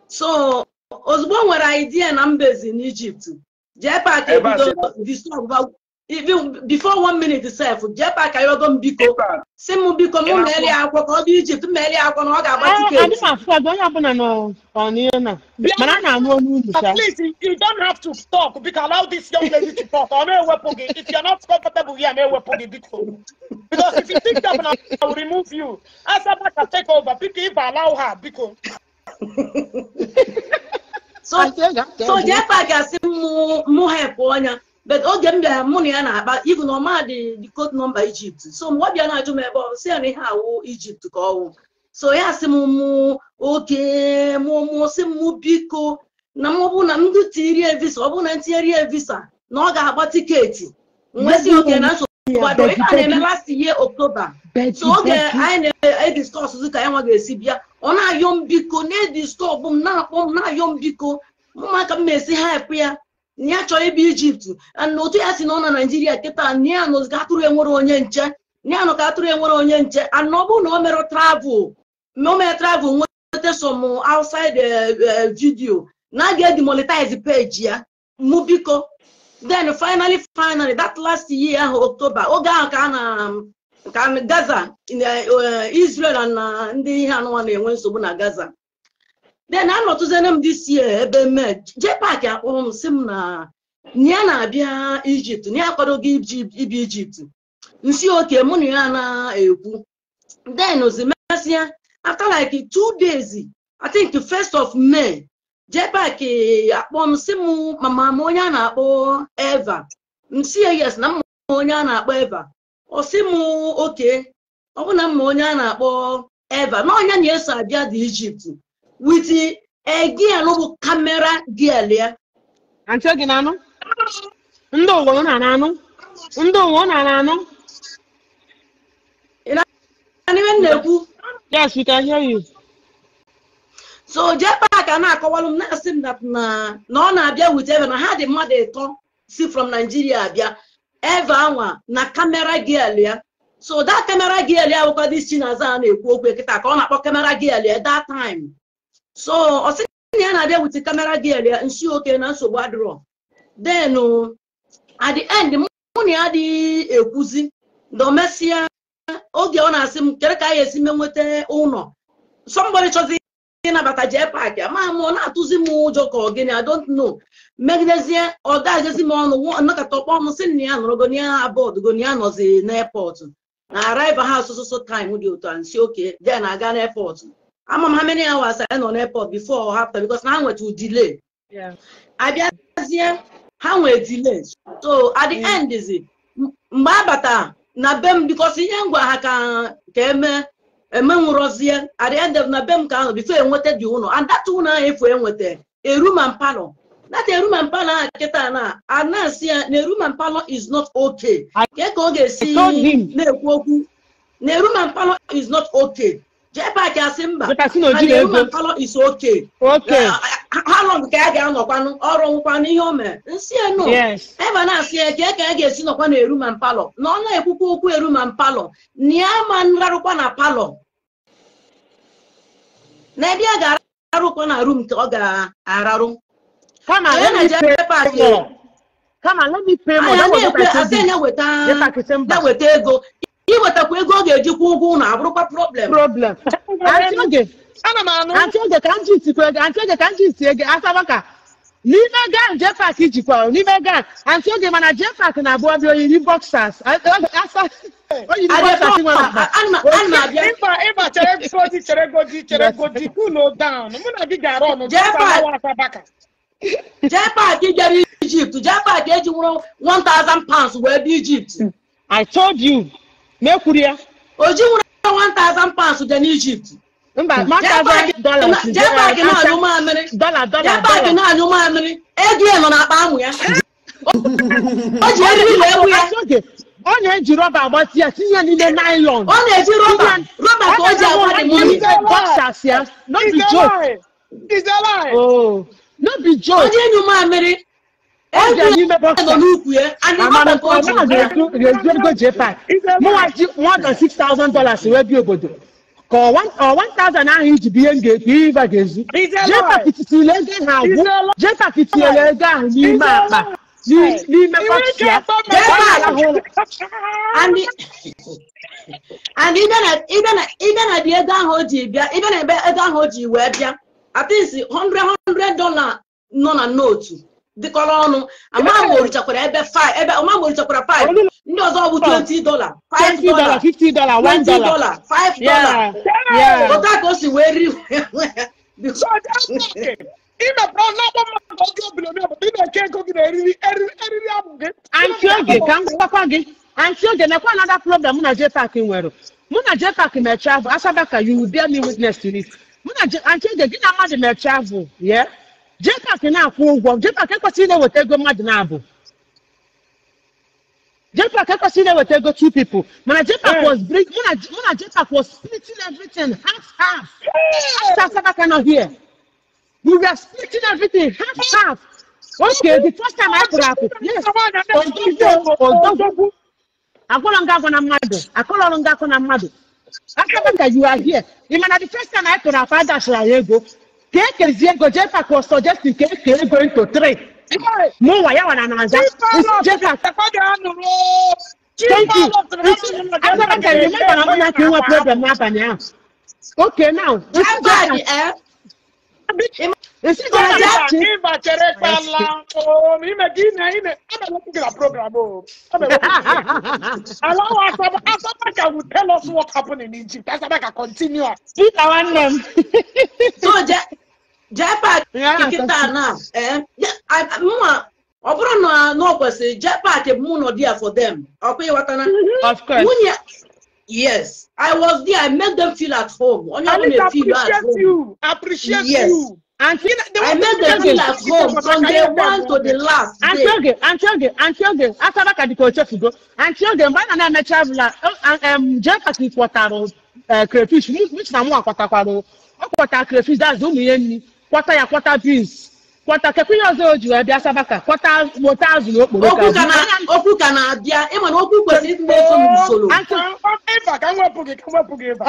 So ozugbo nwere idea na mbezi n'Egypt. J Park ebido disturb even before 1 minute self. J Park ayogo m biko. Si m biko mụ merie akwụkwọ ka ọ dị Egypt merie akwụkwọ na ọ ga-agba tiketi.
Adị m afụ ọdụ onye ọbụla nọ n'ihe na. Mana a na-anụ olu unu sha.
Please, you don't have to talk. Because allow this young lady to talk. Ọ na-ewepụ gị. If you're not comfortable here, na-ewepụ gị biko. Because if you think that I will remove you. Asabaka take over. Biko, if I allow her, biko.
So J Park asị mụ help ọnya. But oge m bịara mụ na ya na-akpa even ọma dị code number Egypt. So mgbe ọ bịa na-ajụ m ebe ọ sị ya na ihe awụ Egypt ka ọ wụ. So ya sị m mụ oke mụ sị m biko na m bụ na ndị tirie visa ọ bụ na ntinyerie visa na ọ ga-agba tiketi. Nwesị oke na nsogbu adọ ife a na-eme last year October. So oge anyị na-ediskọs ka ya nwa ga-esi bịa ọ na-ayọ m biko na-ediskọbụ m na-akpọ m na-ayọ m biko mụ maka m na-esi help ya. Ya chọrọ ịbịa Egypt and otu ya si na ọ na Naijiria kịta ya nọ ka atụrụ enwere onye nche ya nọ ka atụrụ enwere onye nche and ọ bụrụ na o mere travel nweta some outside video na ga demonetize page ya mụ biko. Then finally that last year ahụ October oge ahụ ka na ka Gaza Israel na ndị ihe anụnwa na-enwe nsogbu na Gaza. Then anọtụziere m this year ebe mee J Park akpọrọ m sị m na ya na-abịa Egypt na ya akwadoghị ibi Egypt. Nsi oke mụ na ya na-ekwu. Then ozimesịa after like 2 days, I think the 1st of May, J Park akpọ m sị m mama m onye a na-akpọ Eva. Nsi ya yes na mma onye a na-akpọ Eva. Ọ sị m oke ọ bụ na mma onye a na-akpọ Eva na onye na-eso abịa dị Egypt. With a girl bụ camera girl ya.
Antị oge na-anụ? Ndị ụwa na-anụ? Ndị ụwa na-anụ?
Ị na-anụ na-ekwu?
Yes, we can hear you.
So J Park a na-akọwalụ m na-asị m na ọ na-abịa with Eva na ha dị mmadụ ịtọ si from Nigeria abịa. Eva anwa na camera girl ya. So that camera girl ya bụkwa this Chinaza a na-ekwu okwu kịta ka ọ na-akpọ camera girl ya that time. So ọ sị na ya na-abịa with camera girl ya nsi oke na nsogbu adịrọ. Then at the end mụ na ya adịghị ekwuzi domesịa oge ọ na-asị m kere ka anyị esi me nweta ụlọ. Somebody chọzi ịnabata J Park ama m ọ na-atụzi m ụjọ ka ọ gịnị I don't know. Megidezie ọ dagezi m ọnụ nnọkọta ọkpọ m sị na ya nọrọgo na ya abọdụgo na ya nọzi n'airport na arrive ha so time dị otu a nsi oke then aga n'airport. Ama m how many hours I nọ n'airport before or after because na ha nweta delay. Abịazie ha nwee delay. So at the end is mgbe abata na be m because ihe ngwa ha ka eme emenwụrọzie at the end of na be m ka ahụ before enweta dị ụlọ and that ụlọ ahụ efu enweta a room and parlor. That a room and parlor ahụ kịta na a na-asị ya na a room and parlor is not okay. Ke ka ọ ga-esi na-ekwu okwu na a room and parlor is not okay. J Park asị mba na a room and parlor is okay.
Okay.
How long ka ya ga-anọkwanụ ọrụ nwụkwanụ ihe o mere nsị ya no. Ebe na-asị ya ka ya ga-esi nọkwa na a room and parlor na ọ na-ekwukwa okwu a room and parlor na ya ma nrarụkwa na parlor na ebe ya ga-ararụkwa na room ka ọ ga-ararụ.
Kama let me pay more. Kama let me pay more.
Ya weta ego iwetakwa ego ọ ga-ejikwa ụgwọ ụlọ abụrụkwa problem.
Antị oge ka nji tikwa ego, antị oge ka nji ti ego Asabaka n'ime gan J Park jikwa n'ime gan antị oge mana J Park na-abụ ọbịa oyiri boxers oyiri boxers nwere akpa.
Ịba chere godi cool down mụ na gị ga-arụ ọnụ Asabaka.
J Park jere Egypt J Park eji nwụrụ £1,000 wee bịa Egypt.
I told you mekwuru ya
o ji nwụrụ £1,000 dị n'Egypt.
Mba, $1,000.
J-Park na-anyụ mamịrị.
Dollar.
J-Park na-anyụ mamịrị. Ego ya nọ n'akpa amụ ya. O ji eriri na ewu ya.
Ọ na-eji rọba agbatị ya tinye n'ime nylon.
Ọ na-eji rọba ka o ji agba the money.
Boxers ya. No be joke.
It's a lie.
Oh, no be joke.
O ji enyu mamịrị. Ego ya nọ n'ukwu ya. And rọba ka o ji
ga-ezu ego J-Park. Mụnwa ji more than $6,000 wee bi obodo. Ka 1,000 ahụ iji bụ ihe m ga-ekwu ihe ịba ga-ezu. J-Park tinyere ego ahụ agwụ. J-Park tinyere ego ahụ n'ime akpa. N'ime box ya.
And ịbịa na dị ego ahụ o ji bịa, ịbịa na ebe ego ahụ o ji wee bịa, at least $100 nọ na nootu dịkọrọ ọnụ. Ama m orichakwara ebe 5, ebe ọma m orichakwara 5, ndị ọzọ bụ $20, $5,
$50, $1,
$20, $5. Otu a ka o si wee ri.
So ime na-akpọ mmadụ oge obilomia bụ ị na-eke ego gị na eriri amụ gị.
Aunty Oge, ka m gwakwa gị. Aunty Oge, nekwa another problem mụ na J-Park nwere. Mụ na J-Park mee travel. Asabaka, you will bear me witness to it. Mụ na Aunty Oge, gị na mmadụ mee travel, yeah? J-Park na-akwụ ụgwọ. J-Park ekwesịghị na-eweta ego mmadụ na-abụ. J-Park ekwesịghị na-eweta ego two people. Mana J-Park was bring, mụ na J-Park was splitting everything half half. Asabaka not here. We were splitting everything half half. Okay, the first time I put up, yes. Odogwu. Agwala na mmadụ. Asabaka, you are here. Imana the first time I put up, I dashed ego. Keke ego, J-Park was suggesting keke ego into 3. Mụ ya wana na nza. J-Park. Thank you. Asabaka, remember na mụ na nwe problem n'abalị ahụ. Okay, now.
J-Park,
Allow Asabaka will tell us what happened in Egypt. Asabaka, continue.
So, J-Park, now, ọ bụrụ na ọ kwesịrị J-Park mụ nọ there for them.
Of course.
Yes, I was there. I made them feel at home.
At least appreciate you. Appreciate you.
I made them feel at home from day one to the last day.
Aunty Oge, Asabaka dịka ochefugo. Aunty Oge, mgbe a na-eme traveler, J-Park kwọtara crayfish, which na mụ akwọtakwara. Ọ kwọtara crayfish, that's ụmụ ihe nri. Kwọta ya, kwọta beans. Kwọta kekwa ihe ọzọ o ji wee bịa Asabaka, kwọta wota azụ na okporoko.
Okwu ka na-abịa, ịma na okwu kwesịrị ịdị na-eso n'usoro.
Eva, ka m wepụ gị, Eva.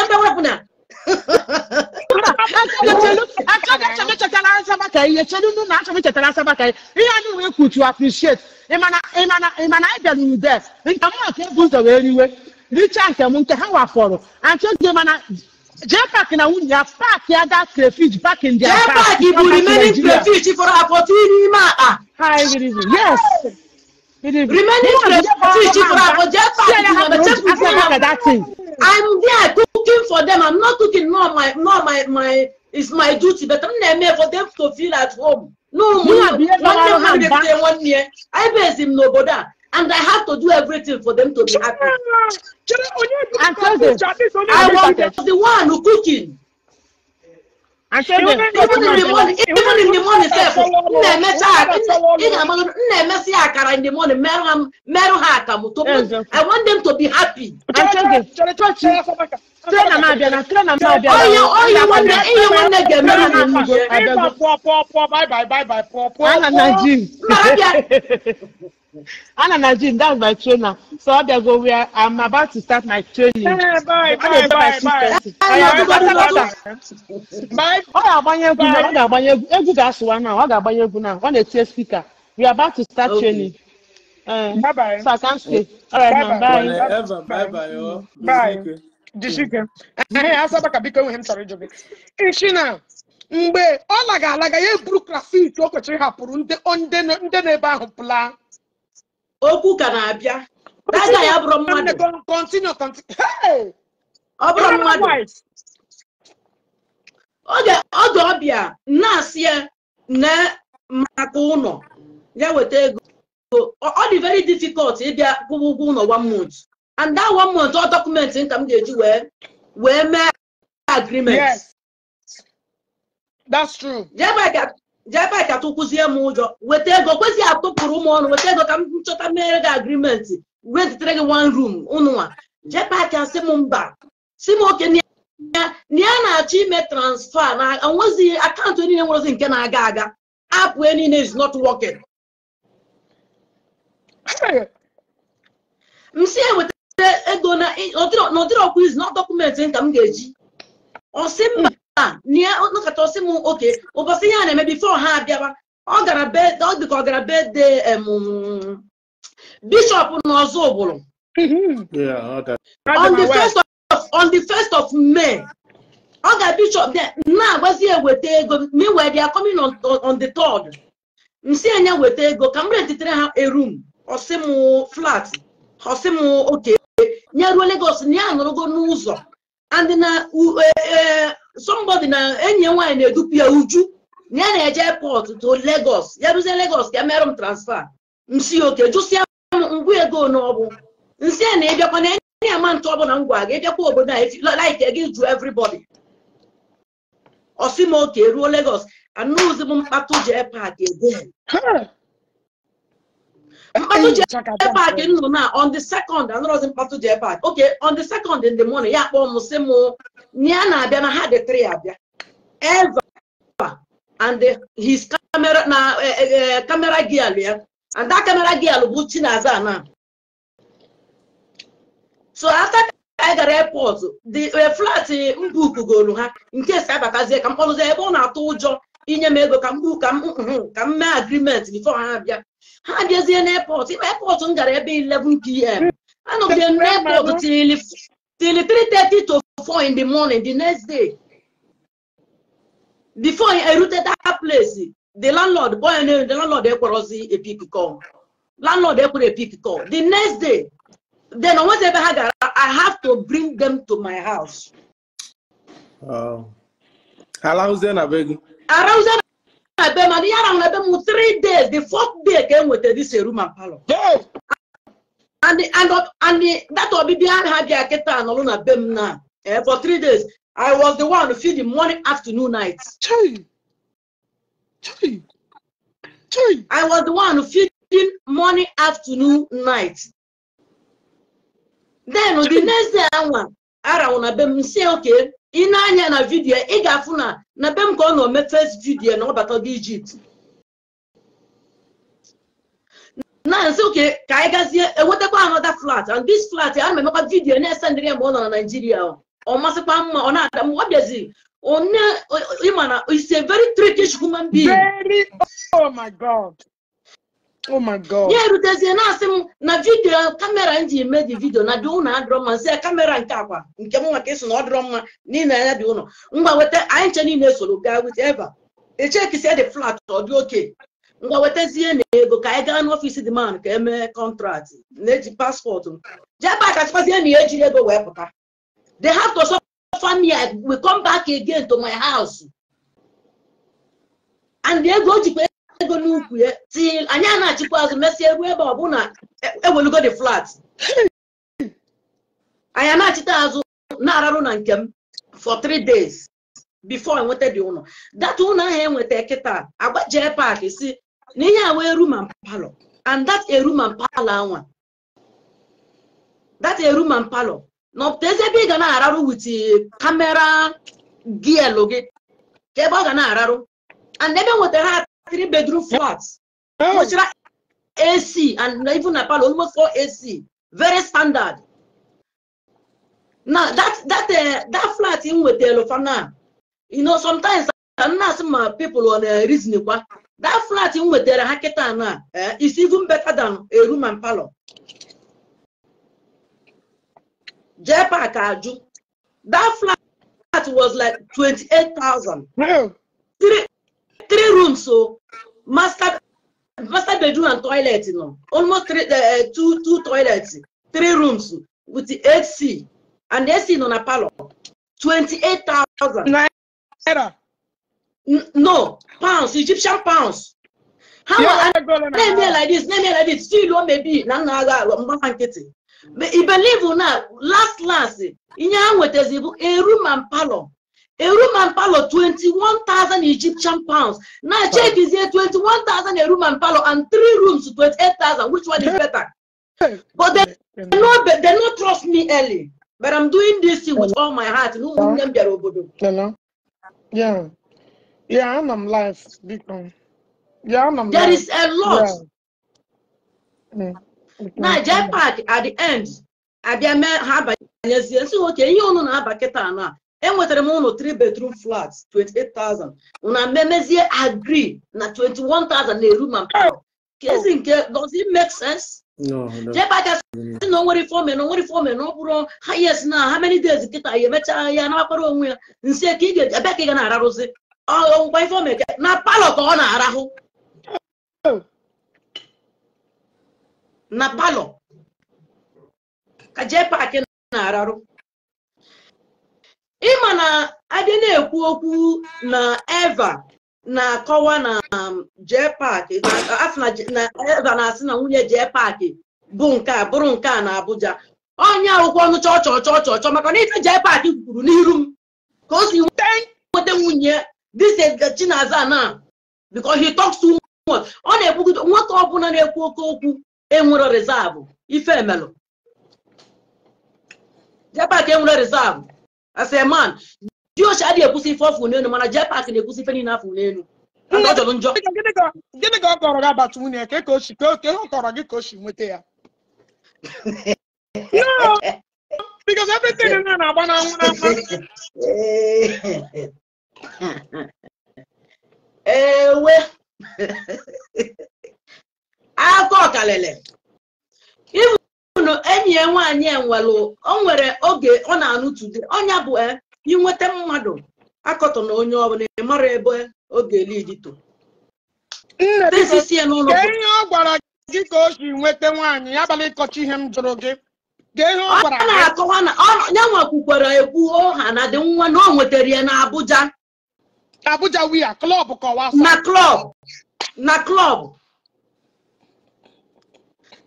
Ebe wepụ na.
Achọghị Asabaka ihe anyị wee kwu to appreciate. Ịmana anyị bịara ude nke mụ ka ebu ụzọ wee riwe richaa nke m nke ha wafọrọ. Aunty Oge, mana J-Park na nwunye ya park ya that crayfish back in their
J-Park bụ remaining crayfish fọrọ afọ n'ime akpa.
Hi, good evening. Yes.
Remaining crayfish fọrọ afọ J-Park
that thing.
I'm there cooking for them. I'm not cooking, not my it's my duty, but I'm there for them to feel at home. No, 1 year. I base him no border. And I have to do everything for them to be happy. I was the one who cooking. Even in the morning, in the morning, I want them to be happy.
Anna Najim, that's my trainer. So I'm about to start my training.
Bye, bye, bye, bye. Bye.
We are about to start training.
Bye bye.
So I can't stay. All right, bye.
Bye bye. Bye.
Bye. Ishina. Mgbe ọ laga alaga ya eburu crayfish o kwesịrị hapụrụ ndị n'ebe ahụ pụla.
Okwu ka na-abịa. Daga ya bụrụ mmadụ.
Continue. Hey!
Ọ bụrụ mmadụ. Oge ọbịa na-asị ya na maka ụlọ ya weta ego. Ọ dị very difficult ịbịa kwụwa ụgwọ ụlọ 1 month. And that 1 month ọ dọkụmentị nka m ga-eji wee Wee mee agreement.
Yes. That's true.
JPAC atụkwụzie m ụjọ weta ego kwesị atụpụrụ m ọnụ weta ego ka m chọta mere gị agreement rentitere gị one room ụnụnwa. JPAC asị m mba si m oke na ya na-achọ ime transfer na onwezi akaụntụ niile nwerezi nke na-aga aga app niile is not working. M si eweta ego na ọdịrọkwa izu na dọkụmentị nka m ga-eji ọ sị mba nọkọta ọsị m oke ụbọchị ihe a na-eme before ha abịaba ọ gara be ọ dị ka ọ gara be de bishọp n'ọzọ ụbụrụ.
Yeah, okay.
On the 1st of May ọ ga bishọp na-agbazi eweta ego meanwhile they are coming on the 3rd. M si anya weta ego ka m rentitere ha a room ọsị m flat ọsị m oke nye ruo Lagos na ya nọrọgo n'ụzọ and na somebody na enyi nwaanyị na-edupu ya uju na ya na-eje airport to Lagos ya ruzie Lagos ka mere m transfer m si oke jụsịa m ngwa ego n'ọbụ nsị ya na ịbịakwa na enyi ama ntụ ọbụla ngwa ga ịbịakwa obodo a like gị jụ everybody ọsị m oke ruo Lagos anụzi m mkpatụ JPAC again. Mkpatụ JPAC nọ na on the 2nd anụrọzi mkpatụ JPAC okay on the 2nd in the morning ya kpọọ m sị m na ya na-abịa na ha dị 3 abịa Eva and his camera na camera girl ya and that camera girl bụ Chinaza na. So after I gara airport the flat mbukugolu ha nke si abatazie ka m kpọrụzie ebe ọ na-atụ ụjọ inye m ego ka m bu ka m mee agreement before ha abịa ha abịazie n'airport ime airport m gara ebe 11 p.m. anọgide m n'airport till 3:30 to 4 in the morning the next day before I erute that place the landlord boy the landlord ekwerozi a pick call landlord ekwere a pick call the next day. Then on whatever I have to bring them to my house.
Oh. Around
3 days. The 4th day came with this room and parlor.
Yeah.
And that will be behind for 3 days. I was the one to feed the morning, afternoon, night. I was the one feeding morning, afternoon, night. Then the next day I want to say okay in anya na video ị ga-afụ na be m ka ọ nọ mee first video na ọ bata Egypt na nsị okay ka anyị gazie enwetakwa another flat and this flat ana m emekwa video na-esendịrị ya mgbe ọ nọ na Nigeria ọ masịkwa mma ọ na-ada m ọ bịazi onye ịma na is a very trickish human being.
Very, oh my God. Oh my God.
Ya erutezie na-asị m na vidio kamera m ji eme dị vidio na dị ụlọ adịrọ mma nsị ya kamera nke akwa nke m nwa ka esi na ọ dịrọ mma n'ihi na ya dị ụlọ ngwa weta anyị nche niile soro gaa with eva echekisia the flat ọ dị oke ngwa wetazie na ego ka anyị gaa n'ọfịs dị man ka emee kọntraktị na-eji paspọtụ JPAC achịkwazie na ya ejiri ego wee pụta. They have to suffer me. I will come back again to my house and ego o jikwa ego n'ukwu ya till anyị a na-achịkwa azụ mesịa ruo ebe ọ bụ na ewelugo the flat anyị a na-achịta azụ na-ararụ na nke m for 3 days before enweta dị ụlọ that ụlọ ahụ enweta kịta agba JPAC si na ihe a wee room and parlor and that a room and parlor anwa that a room and parlor na ọpụta ezi ebe ị ga na-ararụ with camera gear gị ka ebe ọ ga na-ararụ and ebe nwetara ha 3 bedroom flats, which are AC and even a parlor almost 4 AC, very standard. Now that flat in with the Lofana, you know, sometimes I'm not some people on a reason. That flat in with the Haketana is even better than a room and parlor. JPAC Aju, that flat was like 28,000.
No.
Three rooms, so master bedroom and toilet, you know, almost two toilets, 3 rooms with the AC and the AC on a parlor, 28,000.
Naira.
No pounds, Egyptian pounds. How yeah, name like this, name like this. Still, maybe na. But I believe na last last ihe ha nwetazi bụ a room and parlor. A room and parlor 21,000 Egyptian pounds. Now check is here 21,000 a room and parlor and 3 rooms 28,000. Which one is better? But they no trust me early. But I'm doing this thing with all my heart. No,
hello. Yeah. Yeah, I'm live. Yeah, I'm
there is a lot. Yeah. Now, J-Park at the end, I be okay, you know, now. And with the 3-bedroom flats, 28,000. Una memezie agree na 21,000 a room and parlor. Does it make sense?
No, no.
J-Park no worry for me, no worry for me, no bro. Yes, now how many days get I met ya na akpara onwe ya nsi ka ị ga ebe ka ị ga na-ararụzi ọ ngwa ife ome na palọ ka ọ na-arahụ na palọ ka J-Park na-ararụ. Ịma na adị na-ekwu okwu na Eva na-akọwa na J-Park na Eva na-asị na nwunye J-Park bụ nke a bụrụ nke a na Abuja. Onye akwụkwọ ọnụ chọọ chọọ chọọ chọọ chọọ maka na ife J-Park kwuru n'iru m ka o si nweta nwunye this is Chinaza na because he talks too much. Ọ na-ekwugide nwoke ọbụla na-ekwu oke okwu enwere reserve ife emelụ. J-Park enwere reserve as a man. Diochi adịghị ekwusi ife ọfụ n'elu mana J-Park na-ekwusi ife niile afụ n'elu.
Gịnị ka ọ kọrọ gị abatụ nwunye ka o si ka ọ kọrọ gị ka o si nweta ya? No, because everything is na agba n'anwụ n'anwụ.
Ewe akọ ọkalele ibunu enyi ya nwaanyị enwelu o nwere oge ọ na-anụ today ọnya bụ inweta mmadụ akọtọ na onye ọbụla mara ebe oge elidito.
Ihe ọ gwara gị ka o si nweta nwaanyị ya abalị ịkọcha ihe m jụrụ gị.
Ọ na-akọwa na ya nwakwukwere ekwu ọha na dị nwa na o nwetara ya na Abuja.
Abuja wia club kọwa
na club na club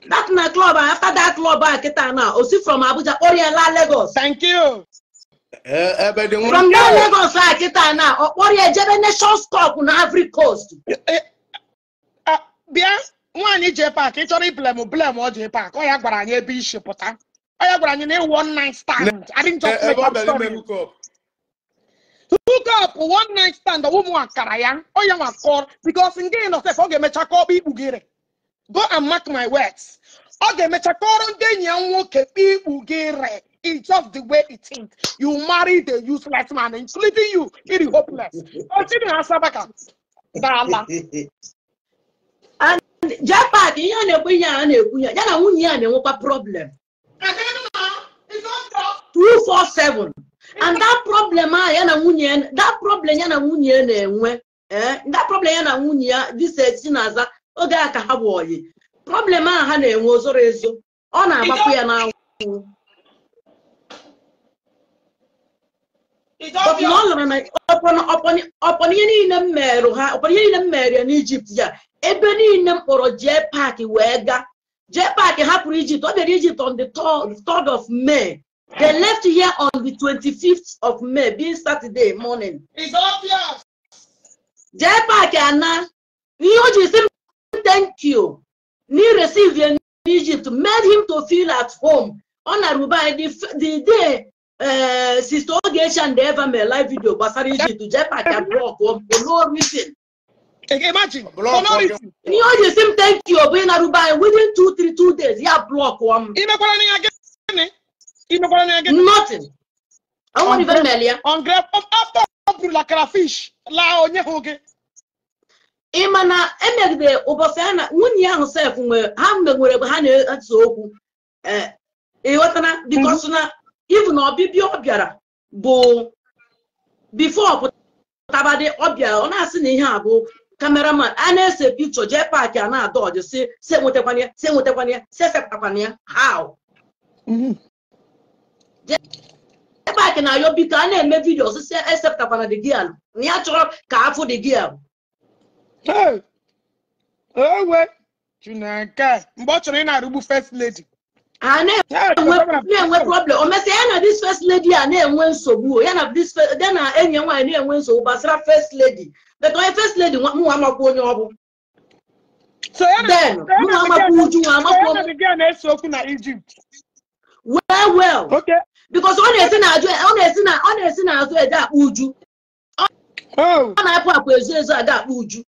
that na club after that club a kịta na o si from Abuja kpọrọ la Lagos.
Thank you.
From that Lagos a kịta na ọ kpọrọ ya jebe Nations Cup na Ivory Coast.
Bịa nwaanyị J-Park ị chọrọ iblem blem ọ J-Park ọ ya gwara anyị ebe isi pụta. Ọ ya gwara anyị na one night stand. I didn't just make up story. Hook up one night stand ụmụ akara ya ọ ya nwa kọrọ because ndị nọ sef ọ ga-emecha ka ọ kpọ ikpughere. Go and mark my words. Ọ ga-emecha kọrọ ndị enyi ya nwoke kpọ ikpughere. It's just the way it is. You marry the useless man, including you. It is hopeless. Continue Asabaka. Dala.
And J-Park, ihe a na-ekwu ihe a na-ekwu ya na nwunye ya na-enwekwa problem. 247. And that problem ya na nwunye that problem ya na nwunye na-enwe that problem ya na nwunye ya this Chinaza oge a ka ha bụ oyi. Problem a ha na-enwe ozoro ezo. Ọ na-agbapụ ya n'anwụ. But ọpọ ihe niile m merụ ha ọpọ ihe niile m mere ya n'Egypt ya ebe niile m kpọrọ J-Park wee gaa. J-Park hapụrụ Egypt ọ bịara Egypt on the 3rd of May. They left here on the 25th of May, being Saturday morning.
It's obvious.
J-Park ana ihe o ji sị m thank you na receive ya n'Egypt made him to feel at home. Ọ na Dubai the day Sister Ogechi and Eva made live video gbasara Egypt, J-Park block for no reason.
Imagine. For no reason.
Ihe o ji sị m thank you bụ na Dubai within 2-3 days ya block m. Nothing. I won't even mail ya.
After la crayfish la onye hụ gị.
Ịma na emegide ụbọchị ha na nwunye ahụ sef nwe ha nwere ebe ha na-ese okwu. Ịghọtana because na even ọbịbịa ọ bịara bụ before pụtabadị ọ bịara ọ na-asị na ihe a bụ cameraman a na-ese picture J-Park a na-adọ ọdị si si enwetakwana ya si enwetakwana ya si esepụtakwana ya how. J-Park na-ayọ biko a na-eme vidio osisi esepụtakwana the girl na ya chọrọ ka afụ the girl.
Ewe Chineke mgbe ọ chọrọ ị na-arụgbu first lady
Ha na-enwe problem. O mesịa ya na this first lady a na-enwe nsogbu. Ya na this ya na enyi nwaanyị na-enwe nsogbu gbasara first lady. But onye first lady mụ amakwa onye ọ bụ.
So ya
then mụ amakwa Uju nwa amakwa.
Ya na the girl na-ese okwu na Egypt.
Well.
Okay.
Because ọ na-esi na azụ eje akpa Uju. Ọ na-apụ akpa ezu ezu aga akpa Uju.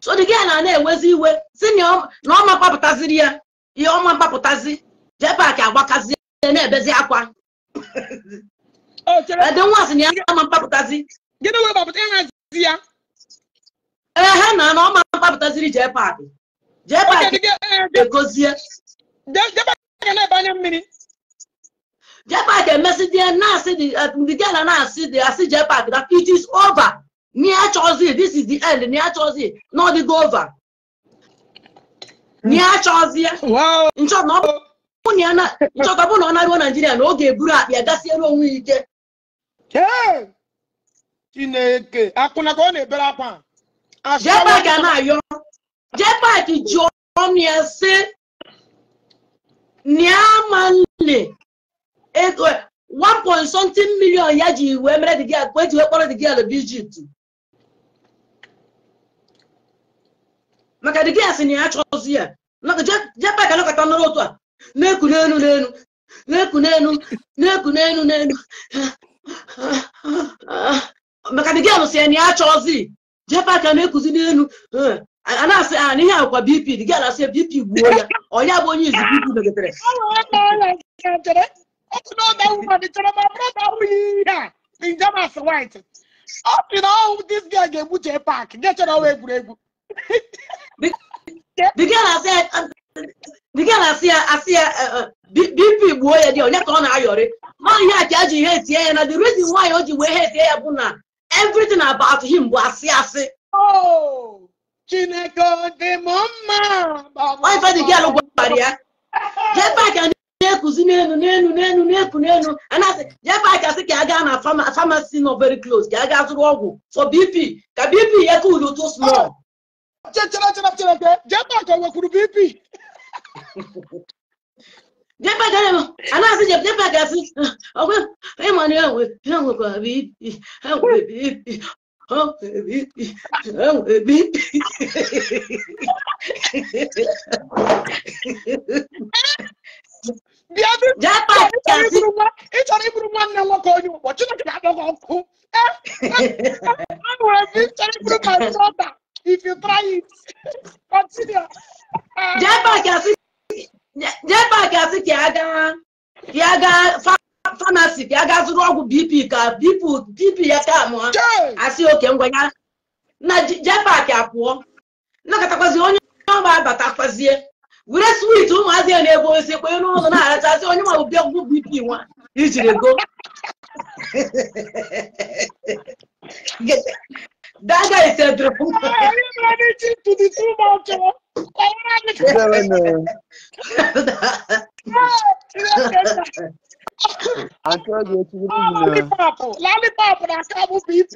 So the girl na na-enwezi iwe si na ọma kpapụtaziri ya ihe ọma mkpapụtazi JPAC agbakazi na-ebezi akwa. Ede nwa sị na ya ọma mkpapụtazi.
Gịnị wee gbapụta ya na-azi ya?
Ehe na ọma mkpapụtaziri JPAC. JPAC egozie.
JPAC na-ebe anya mmiri.
JPAC emesịdị na-asị the girl na-asị the asị JPAC that it is over. Nia Chozi, this is the end. Nia Chozi, not the go over. Nia Chozi,
wow.
Nigeria, no gebura, ya gasi ero wike.
Hey, Chineke, akuna ko na ebere akwa.
JPAC na yo. JPAC jo ni ase. Nia manle. 1 point something million ya ji we mere the girl, we ji we kpọrọ the girl bi Egypt. Maka the girl sị na ya chọzi ya. JPAC anọkọta nọrọ otu a na-eku n'elu n'elu na-eku n'elu na-eku n'elu n'elu. Maka the girl sị na ya chọzi. JPAC na-ekuzi n'elu a na-asị a n'ihe akwa BP the girl asị BP gbuo ya. Ọ ya bụ onye izi BP megetere.
White. Up in all this girl gave JPAC. Get your away.
The girl said, the girl I see, BP boy, the only corner I already. Man, here, and the reason why you were here, everything about him was see.
Oh, Chineke de mama.
Why the girl go barrier? JPAC and n'elu n'elu n'elu n'elu n'elu and I say JPAC asị ka aga na pharmacy not very close ka aga zụrụ ọgwụ for BP ka BP ya cool too small.
Chere JPAC o nwekwuru BP.
JPAC and I say JPAC asị ọgwụ ịma na enwe enwekwa BP enwe BP enwe BP enwe BP.
If you try it, continue.
JPAC asị ka ya ga pharmacy ka ya ga zụrụ ọgwụ BP ka BP ya ka amụ asị oke ngwa ya na JPAC apụọ nakọtakwazi onye ọba abatakwazie were sweet ụmụazị ya na-ebe ose kwenye n'ụlọ na-arachasị onye ma bụ ọgwụ BP nwa ijiri go. That guy is a drunk.
Lollipop BP.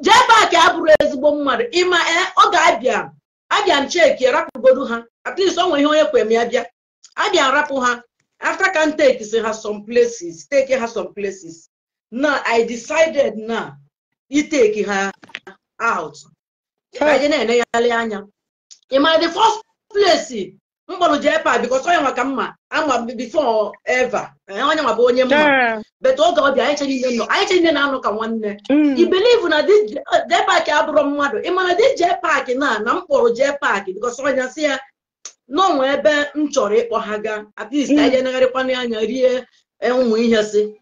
JPAC abụrụ ezigbo mmadụ ịma ọ ga-abịa abịa m cheki rapụgodu ha at least ọ nwe ihe onye kwe m ya bịa abịa rapụ ha after can take ha some places take ha some places now I decided now I take ha out ka je na-enegharị anya ịma the first place mkpọrọ JPAC because onye nwa ka mma ama before ever onye nwa bụ onye mma but oge ọ bịa anyị chere na-anọ ka nwanne I believe na this JPAC abụrụ mmadụ ị mana this JPAC na mkpọrọ JPAC because onye sị ya n'onwe ebe m chọrọ ịkpọ ha gaa at least anyị enegharịkwana anya rie ụmụ ihe si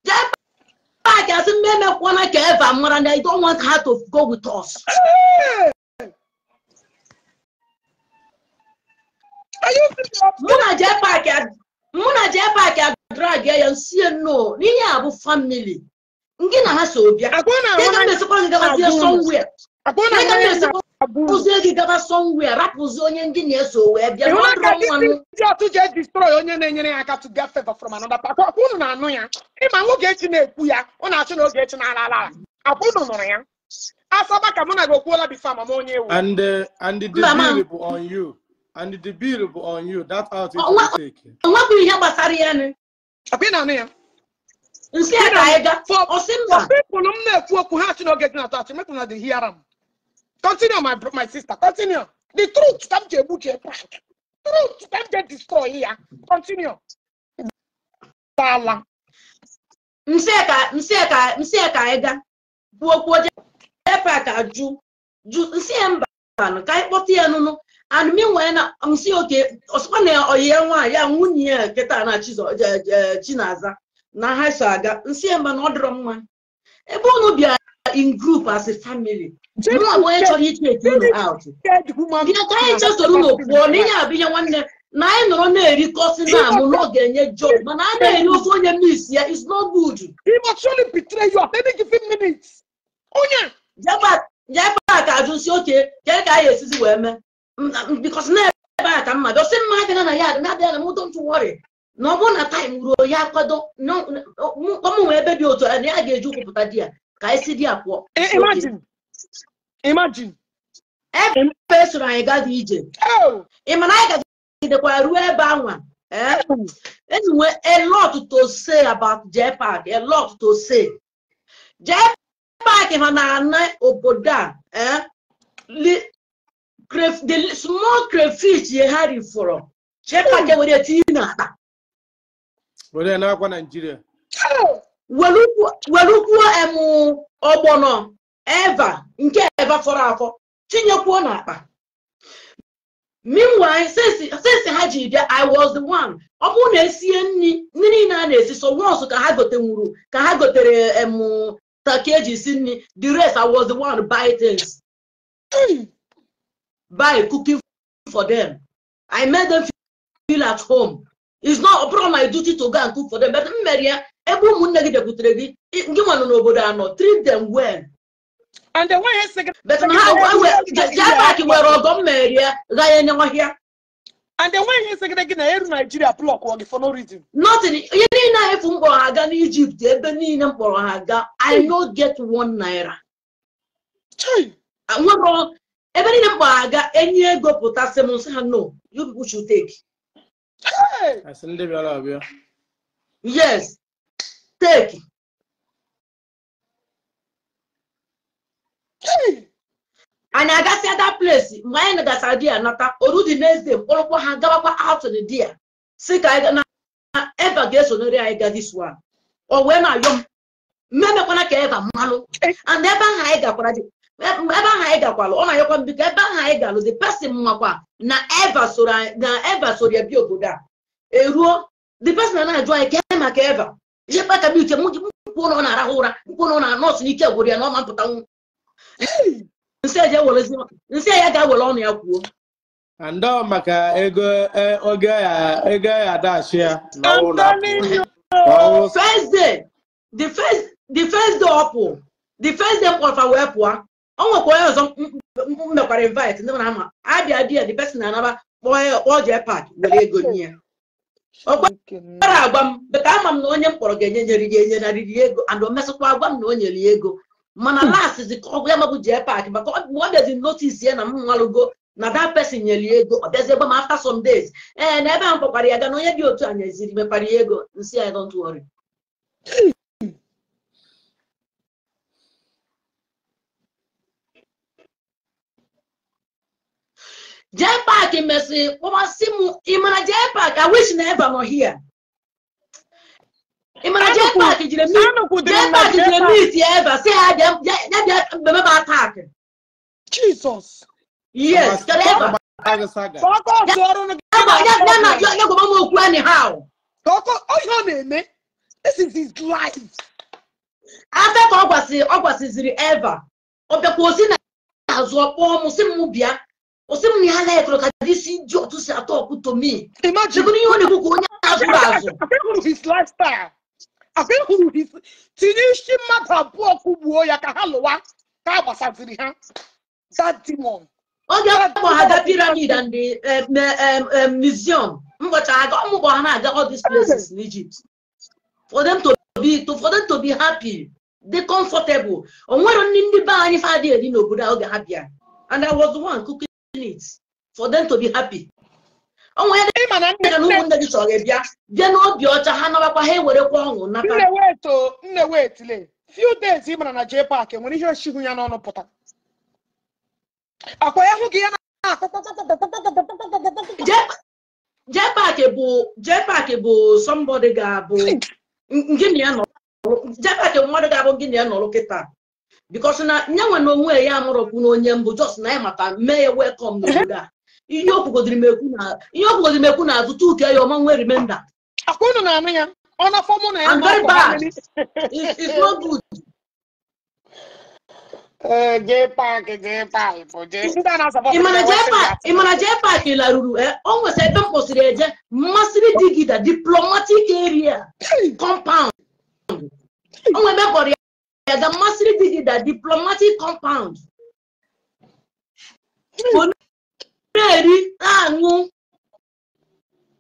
JPAC asị m emekwana ka eva mara na I don't want her to go with us. Mụ na JPAC drag ya nsie no n'ihe a bụ family ngị na ha so bịa rapụzie gị gaba somewhere rapụzie onye ndị na-eso wee bịa
destroy onye na-enyere ya aka to get favor from another party. Akwụnụ na-anụ ya ịma Ogechi na-ekwu ya ọ na-achụ na Ogechi na-ala ala akwụnụ nụrụ ya Asaba ka mụ na gị okwuola before mama onye ewu.
And the bill bụ on you. And the bill bụ on you. That out it will take.
Nwekwu ihe gbasara ya nị.
Akwa ị na-anụ ya?
Nsị a ka anyị ga.
For
Ọsị mba.
people m na-ekwu okwu ha chi n'oge dị na atọ make una dey hear am. Continue, my sister. Continue. The truth ka m ji egbu J Park. Truth ka m ji destroy ya. Continue. Dala.
Nsị a ka anyị ga. Kwuo kwuo J Park ajụ. Jụ nsị ya mba ka anyị kpọta ya nụnụ. And meanwhile na nsị oke ọsịkwa na ọyị ya nwaanyị ya nwunye ya nkịta na Chinaza na ha so aga nsị ya mba na ọ dịrọ mma. Ebe unu bịa in group as a family. Mụ onye chọrọ iche eke unu out. Bịa ka anyị chesoro unu pụọ na ihe abụ ihe nwanne na anyị nọrọ na-erikọsị na amụ na ọ ga-enye joy mana a na-eri ofe onye miss ya is not good.
He must surely betray you at any given minute. Onye
J Park ajụ nsị oke ka ka anyị esizi wee mee because na ebe a ka mma bịa sị mma abịa na ya na-abịa na m don't worry na ọ bụrụ na time ruo ya kwado ọmụ nwee ebe dị otu a na ya ga-eji ụkwụ pụta di ya ka anyị si di ya pụọ.
Imagine. Imagine.
Ebe esoro anyị gaa dị ije. Ị mana anyị gagidekwara ruo ebe anwa. Anyway, a lot to say about J Park, a lot to say. J Park ha na-ana obodo a the small crayfish ye ha rifọrọ J Park were etinye n'akpa.
Were na-akwa Nigeria.
Welukwuo emu ọgbọnọ eva nke eva fọrọ afọ tinyekwuo n'akpa. Meanwhile, since ha ji bịa, I was the one. Ọ bụrụ na esie nri nri niile a na-esi so once ka ha gotenwuru ka ha gotere emu taki eji si nri, the rest I was the one buy things. Buy cooking for them. I made them feel at home. It's not my duty to go and cook for them, but m mere ya ebe ụmụnne gị bịakwutere gị gị nwa nọ n'obodo anọ, treat them well.
And the way he said,
but how J Park were ọgọ m mere ya gha ya n'ọhịa.
And the way he said na eru Nigeria block wọ gị for no reason.
Nothing. Ihe niile efu mkpọrọ ha aga n'Egypt ebe niile mkpọrọ ha aga, I no get 1 naira. Nwere ebe niile mkpọrọ ha aga enyi ego pụta sị m nsị ha no, you people should take.
Asị ndị bịara abịa.
Yes, take. Anyị agasịa that place mgbe anyị nagasara di ya nata oru the next day mkpọrọkwa ha gabakwa out the di ya si ka anyị na Eva ga-esonyere anyị ga this one. O wee na-ayọ m mmemekwana ka Eva mmalụ and ebe ahụ anyị gakwara di ebe ahụ anyị gakwalụ ọ na-ayọkwa m biko ebe ahụ anyị galụ the person makwa na Eva soro na Eva soro ya bịa obodo a eruo the person na-ajụ anyị ka maka Eva ihe kpata m ike m kwuo na ọ na-arahụ ụra kwuo na ọ na nọọsụ n'ike gwụrụ ya na ọ ma mpụtanwu nsị ya ga-awere ọnụ ya kwuo.
And ọ maka ego oge ya ego ya adachi ya na ụlọ.
First day, the first day ọ pụ, the first day mkpọrọfa wee pụọ, ọ nwekwa onye ọzọ m mekwara invite ndị mara ama abịa di ya the person na-anaba kpọọ J Park were ego nye ya. Ọ gwara agwa m beta ama m na onye mkpọrọ ga-enye nyere ya enye narịrị ego and o mesịkwa agwa m na o nyere ya ego. Mana last is ka ọgwụ ya mabụ J Park maka ọ bịazi notice ya na m nwalugo na that person nyere ya ego ọ bịazie gwa m after some days ee na ebe ahụ kpọkwara ya ga na onye dị otu a nyeziri mekwara ya ego nsị ya don't worry. J Park mesị kpọmasị m ịmara J Park I wish na Eva nọ here. Ịmara J Park jiri meet Eva sị ha bịa mmemme attack.
Jesus.
Yes, kedu Eva? Ya gwa m okwu anyhow.
Ọ na-eme. This is his life.
After ka ọ gwasịziri Eva, ọ bịakwa osi na azụ ọkpọọ m sị m bịa. Osi m na ya laikụrụ ka disi ji otu si atọ ọkụ to me.
Imagine.
Ihe ọ na-ekwu ka onye azụrụ azụ.
Hụrụ his lifestyle. Hụrụ his tinye isi mmadụ abụọ kwụgbuo ya ka ha lụwa ka a gbasaziri ha. That demon.
Oge mkpọ ha ga pyramid and the museum. Mbọcha ha ga ọmụkpọ ha na-aga all these places in Egypt. For them to be happy. Dị comfortable. O nwere ndị be anyị fa adịghị eri n'obodo a oge ha bịa. And I was the one cooking it for them to be happy. O nwere
Ịma na
dị ka na ụmụnne gị chọrọ ịbịa bịa n'obi ọcha ha nabakwa ha ewerekwa ọṅụ nata.
Nne wait o, nne wait le. Few days ị mara na J Park enwere ihe oshihu ya n'ọnụ pụta. Akwa ya hụ gị ya na-akụ.
J Park bụ somebody ga-abụ gị na ya nọrọ. J Park bụ mmadụ ga-abụ gị na ya nọrọ kịta because na nyanwe na onwe ya amụrọkwu na onye mbụ just na ya mata mee ya welcome n'obodo a. Ihe o kwugodiri m ekwu na ihe o kwugodiri m ekwu na azụ tuke ya ọma nwee remember.
Akwa unu na-anụ ya. Ọ na-afọ mụ na ya
I'm very
n'ọkwa ha
bad.
many.
It's not good.
Ee, J Park, J Park bụ J. Ndị a na-azaba
Ị mana J Park, ị mana J Park laruru o nwesị ebe m kwụsịrị eje mmasịrị digida diplomatic area compound. O nwere ebe m kpọrọ ya ga mmasịrị digida diplomatic compound. Ọ na-eri na-aṅụ,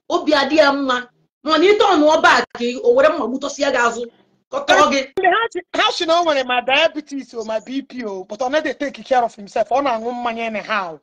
obi adị ya mma, mana ite ọnụ ọba ka o were mma gbutọsịa gị azụ kọtọrọ gị.
Ha si na o nwere ma diabetes o ma BP o, but ọ naghị take care of himself. Ọ na-aṅụ mmanya anyhow.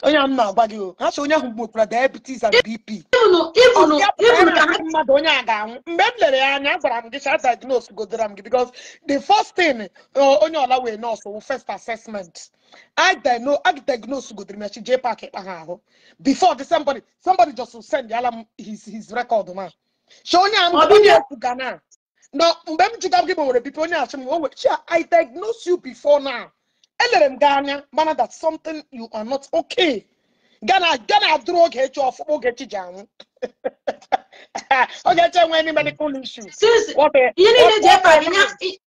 Onye a m na-agwa gị o, ha si onye ahụ nwekwara diabetes and BP.
Even
Ọ ya pụtara
even ka
na
ha
mmadụ onye a ga-anwụ. Mgbe m lere ya anya, agwara m gị cha diagnose godara m gị because the first thing onye ọla wee nọọsụ wụ first assessment. I diagnose godara m ya chi J Park ịkpa ha ahụ. Before the somebody just send yala m his record ma. So onye a m
Ọ
onye
dịghị
ekwu ga na. No, mgbe m jiga gị ma nwere BP onye achị m o nwere chi I diagnose you before now. Elere m gị anya mana that something you are not okay. Gana gana adụrụ Ogechi ọfụma. Ogechi ji anwụ. Ogechi enwe any medical issue.
Since
What a
ihe niile
what
J
what
Park
a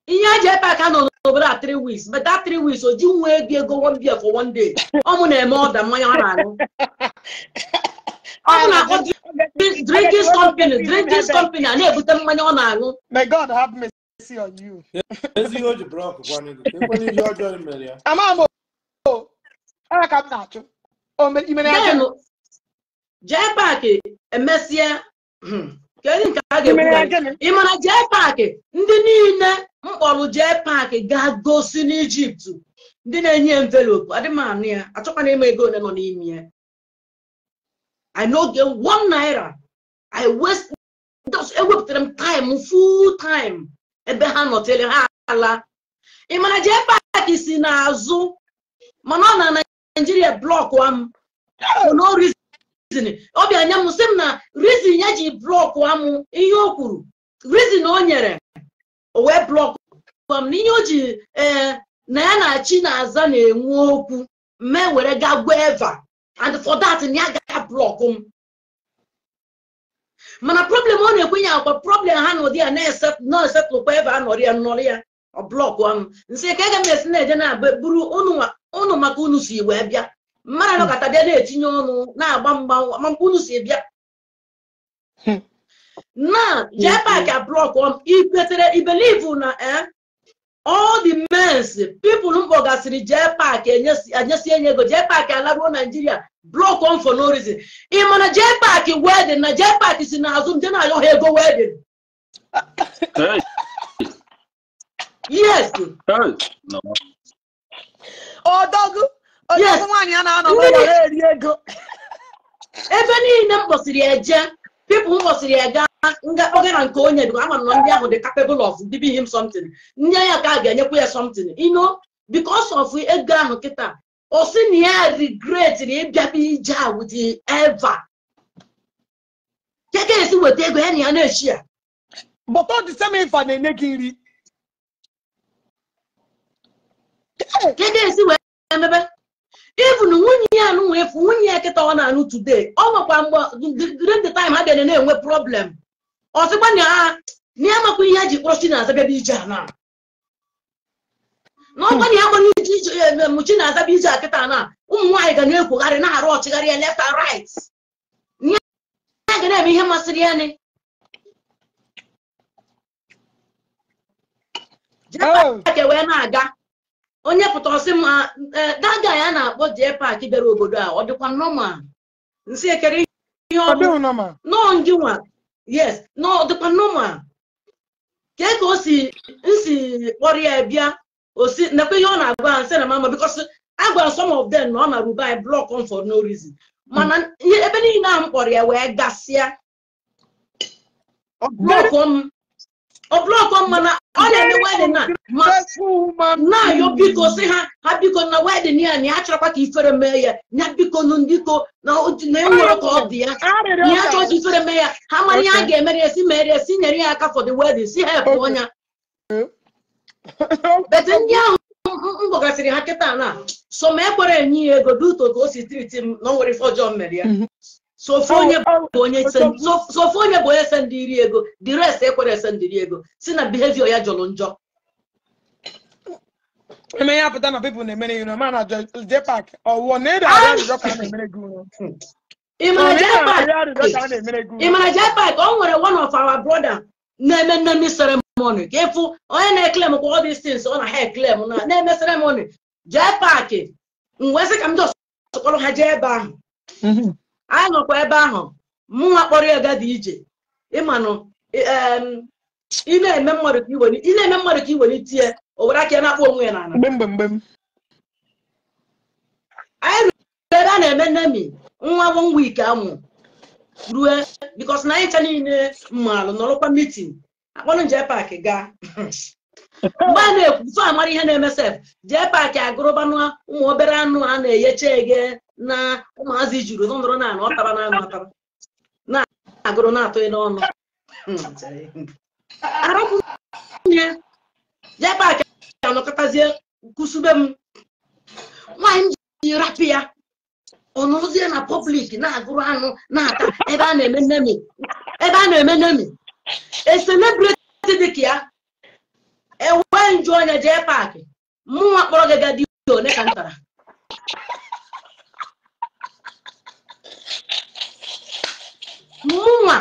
ihe J Park anọ n'obodo a 3 weeks, but that 3 weeks o ji nwa ego one beer for one day. Ọ mụ na-eme ọda mmanya ọ na-aṅụ. Ọ mụ na-akpọ drinking company a na-ebute mmanya ọ na-aṅụ.
May God have mercy on you.
Ezi ihe o ji block kwanụ gị, ekwena ihe ọjọọ i mere ya.
Ama m o. Ara ka m na-achụ. O mere ya
Then
gịnị?
J Park emesịa, kedu nke a
I mere ya
ga-ekwugharị?
gịnị?
Ị mana J Park, ndị niile mkpọrọ J Park ga-gosi n'Ijipt, ndị na-enye envelope adị m anụ ya achọkwana ịma ego ole nọ n'ime ya. I no get ₦1. I waste just ewepụtara m time full time ebe ha nọtere ha ala. Ị mana J Park si n'azụ mana ọ na Naijiria block m for no reason. Ọ bịa nye m sị m na reason ya ji block m, ihe o kwuru, reason o nyere o wee block m na ihe o ji ee na ya na chi na-aza na-enwe okwu mme were ga gwa eva and for that na ya ga block m. Mana problem ọ na-ekwenye akwa problem ha nọdị ya na-esetụlụkwa ebe a nọrọ ya nọrọ ya ọ block m nsị ka aga m esi na-eje na-abụ buru unu maka unu si wee bịa mmadụ anọkọta bịa na-etinye ọnụ na-agba mgba ma mgbe unu si bịa na J Park a block m ikwetere I believe na all the mens people mkpọgasịrị J Park enyesi enye ego J Park alaruo Nigeria block m for no reason. Ị mana J Park wedding na J Park si n'azụ m je na-ayọ ha ego wedding.
Hey,
Yes.
Hey, no.
Odogwu.
Yes.
Odogwu nwaanyị a na-anọ
Ndị
n'ụlọ na-eri ego.
Ebe niile m kpọsịrị eje people m kpọsịrị ya nga oge na nke onye biko ama m na ndị ahụ dị capable of giving him something nye ya ka a ga-enyekwa ya something because of ego ahụ kịta ọ sị na ya regret na ịbịaba ije a with the ever ka esi weta ego ya na ya na-echi ya.
But all the same ife a na-enye gị nri.
Ka esi wee emebe even nwunye ya anụ wee fụ nwunye ya kịta ọ na-anụ today ọ nwekwa mgbe during the time ha bịara na-enwe problem ọ sịkwa na ha na ya makwa ihe ji kpọrọ Chinaza bịaba ije a na na ọkwa na ya gbara ije ije mụ Chinaza bịa ije a kịta na ụmụ nwaanyị ga na-ekwogharị na-arụ ọchịgharị ya left and right ya ga na-eme ihe masịrị ya ni.
Oh.
J Park wee na-aga onye pụta ọsị m that guy a na-akpọ J Park bịara obodo a ọ dịkwa normal nsị ekere ihe ọ
Ọ
bụ
dịghị normal.
nọọ ngị nwa yes nọọ ọ dịkwa normal. Ka ka o si nsi kpọrọ ya bịa o si nakwa ihe ọ na-agwa ha nsị na mama because agwara some of them na ọ na Dubai block on for no reason. Mana ihe ebe niile ahụ m kpọrọ ya wee gasịa. Ọ blọk m mana ọ na-eme wedding na ma na-ayọ biko si ha biko na wedding ya na ya chọrọkwa ka ifere mee ya ya biko nụ biko na enwere ka ọ dị ya na ya chọrọ ka ifere mee ya ha mara ihe a ga-emere ya si mere ya si nyere ya aka for the wedding si help ọnya. But ndị ahụ m gwagasịrị ha kịta na so ma ekwere enye ya ego duto ka o si triti m na o nwere ife ọjọọ mere ya. So onye bụ onye sendiri ego, the rest ekwere esendiri ego si na behavior ya jọrọ njọ.
Eme ya pụta na people na-emere you know man na JPAC ọwụwa na ere arịrịọ ka na-emere gị unu.
Ị mara JPAC o nwere one of our brother na-eme nnemi ceremony ka ịfụ onye na-eklem kwa all these things ọ na ha eklem na na-eme ceremony JPAC m wee sị ka m just kpọrọ ha jee ebe ahụ. Anyị nọkwa ebe ahụ mụnwa kpọrọ ya gadi ije ịmanụ ị na-eme mmadụ ka iwere tie o were aka ya na-akpọ onwe ya n'ala.
Mgbe
anyị ruru ebe a na-eme nnemi nwa one week amụ rue because na anyị ncha niile mmalụ nọrọkwa meeting akpọrọ JPAC gaa. Mgbe a na-ekwu so amara ihe na-eme sef JPAC agụrụba na ụmụ obere anụ a na-eyecha eghe na ụmụazị juru nọrọ na anụ ọtara na anụ ọtara na-agụrụ na-atụ n'ọnụ. Arapụnye JPAC anọkọtazie kwụsịbe m nwaanyị m ji rapụ ya ọ nọrọzie na pọblik na-agụrụ anụ na-ata ebe a na-eme nnemi a celebrity dị ka ya ewee njụ onye JPAC mụnwa kpọrọ gị gadi one ka m tara. Mụnwa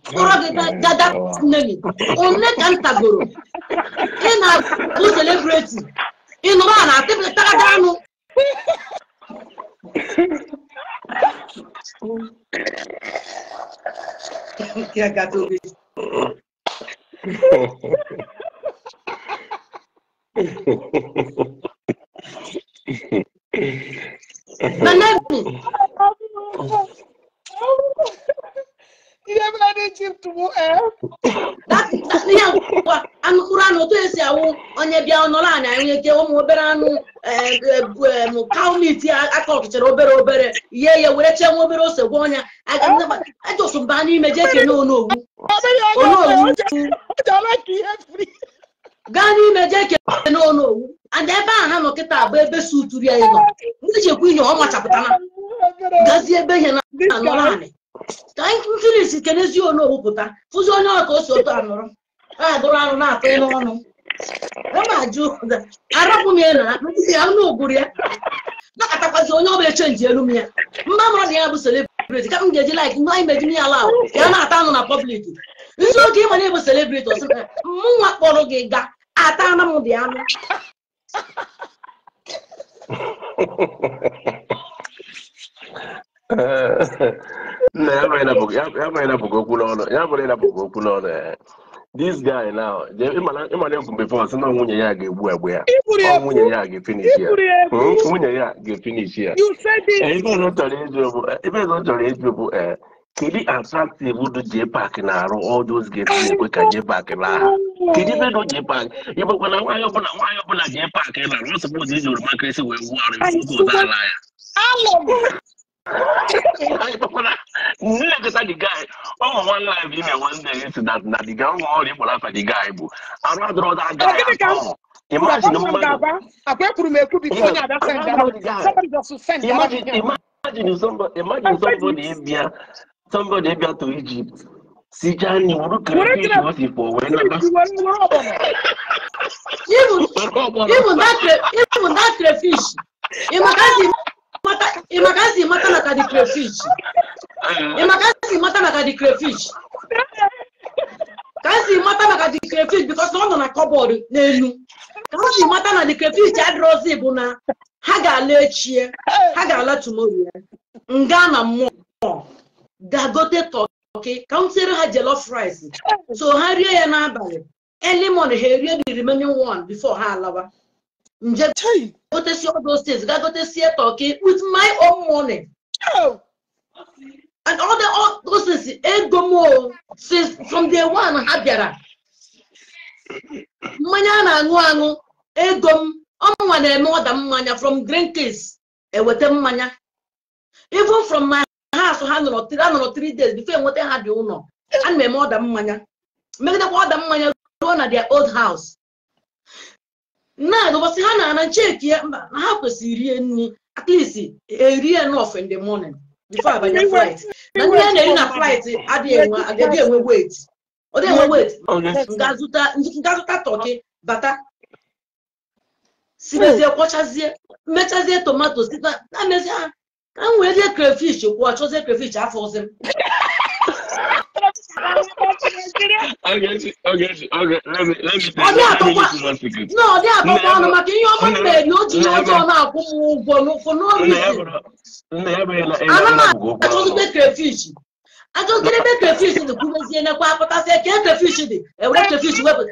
kpọrọ gị gada nnemi one ka m tagoro ị na-abụ celebrity ị nọrọ a na-atịpụtara anụ. Anụ mkpụrụ anụ otu esi awụ onye bịa nọrọ anyị anyị eke ụmụ obere anụ cow meat aka ọkịchara obere obere ye ya were chee nwa obere ose gwa ọnya ajọsụ mba n'ime jee kene onowu gaa n'ime jee kene onowu and ebe a ha nọ kịta bụ ebe suturu ya ịnọ ndị ji ekwu ihe ọ machapụtana gazie ebe ihe na-anọrọ anyị ka anyị finish kenezi onowu pụta fụzi onye ọka ose otu anọrọ na-agụrụ anụ na-atụ n'ọnụ ajụ arapụ m ya na anụ oguru ya nakatakwazi onye ọbụla echenji elu m ya mma mara na ya bụ celebrity ka m ga-eji like nwa anyị meji ya ala ahụ ka ya na-ata anụ na pọblik nzu oge ịma na ịbụ celebrity ọsị mụnwa kpọrọ gị ga ata anụ m dị anụ.
Nna ya bụrụ ịnapụghị okwu n'ọnụ. This guy now, ịmana before sị na nwunye ya ga-egbu egbu ya. Ọ nwunye ya ga-efinish ya. Nwunye ya ga-efinish ya. Ibe ọzọ chọrọ ịjụ bụ kedu attractive do JPAC na-arụ all those gates na-ekwe ka JPAC laa ha? Kedu ibe do JPAC? Ịbụkwa na nwaanyị ọbụla JPAC lara ọ suppose iji oroma nkịrịsị wee gwuo arụ ifu oge ala ya. Nlekọta the guy, oh one life ime one day is that na the guy nwa ọrịa ịkpọrọ afa the guy bụ arụ adọrọ that guy at all. Imagine mmadụ. Imagine somebody bịa to Egypt si Germany wuru crayfish o si fọ wee naba.
Even that crayfish, Imakazi mata na the crayfish. Imakazi mata na the crayfish. Kazi mata na the crayfish because no na cupboard n'elu. Kazi mata na the crayfish adrozi bụ na ha ga-ala echie, ha ga-ala tomorrow. Nga na mmụọ ga gote turkey, ka m tinyere ha jollof rice. So ha rie ya n'abalị. Early morning ha erie the remaining one before ha alawa. Nje gotesi all those things, ga gotesie turkey with my own money.
Oh.
And all those things, ego m since from day one ha bịara. Mmanya a na-aṅụ aṅụ ego m ọmụnwa na-eme ọda mmanya from green case eweta mmanya. Even from my house ha nọrọ 3 days before enweta ha dị ụlọ. Ana m eme ọda mmanya. Megidekwa ọda mmanya ruo na their old house. Na ụbọchị ha na-ana ncheki ya mba na ha kwesịrị rie nri at least erie enough in the morning before abanye flight. Na ndị a na-eri na flight adịghị enwe weight. Ọ dịghị enwe weight. Nga zụta turkey bata sibezie kwọchazie mechazie tomato site na mezie ha ka m wee rie crayfish kwụọ chọzie crayfish afọ ọzọ m.
Okay. Let me
No, they are not maka ihe ọma mmeri o ji ọjọọ na-akwụ m ụgwọ for no reason. Ana m achọzikwa crayfish. Achọzikwa ebe crayfish dị kwubezie nekwa apụtasịa ka crayfish dị ewere crayfish wepụ.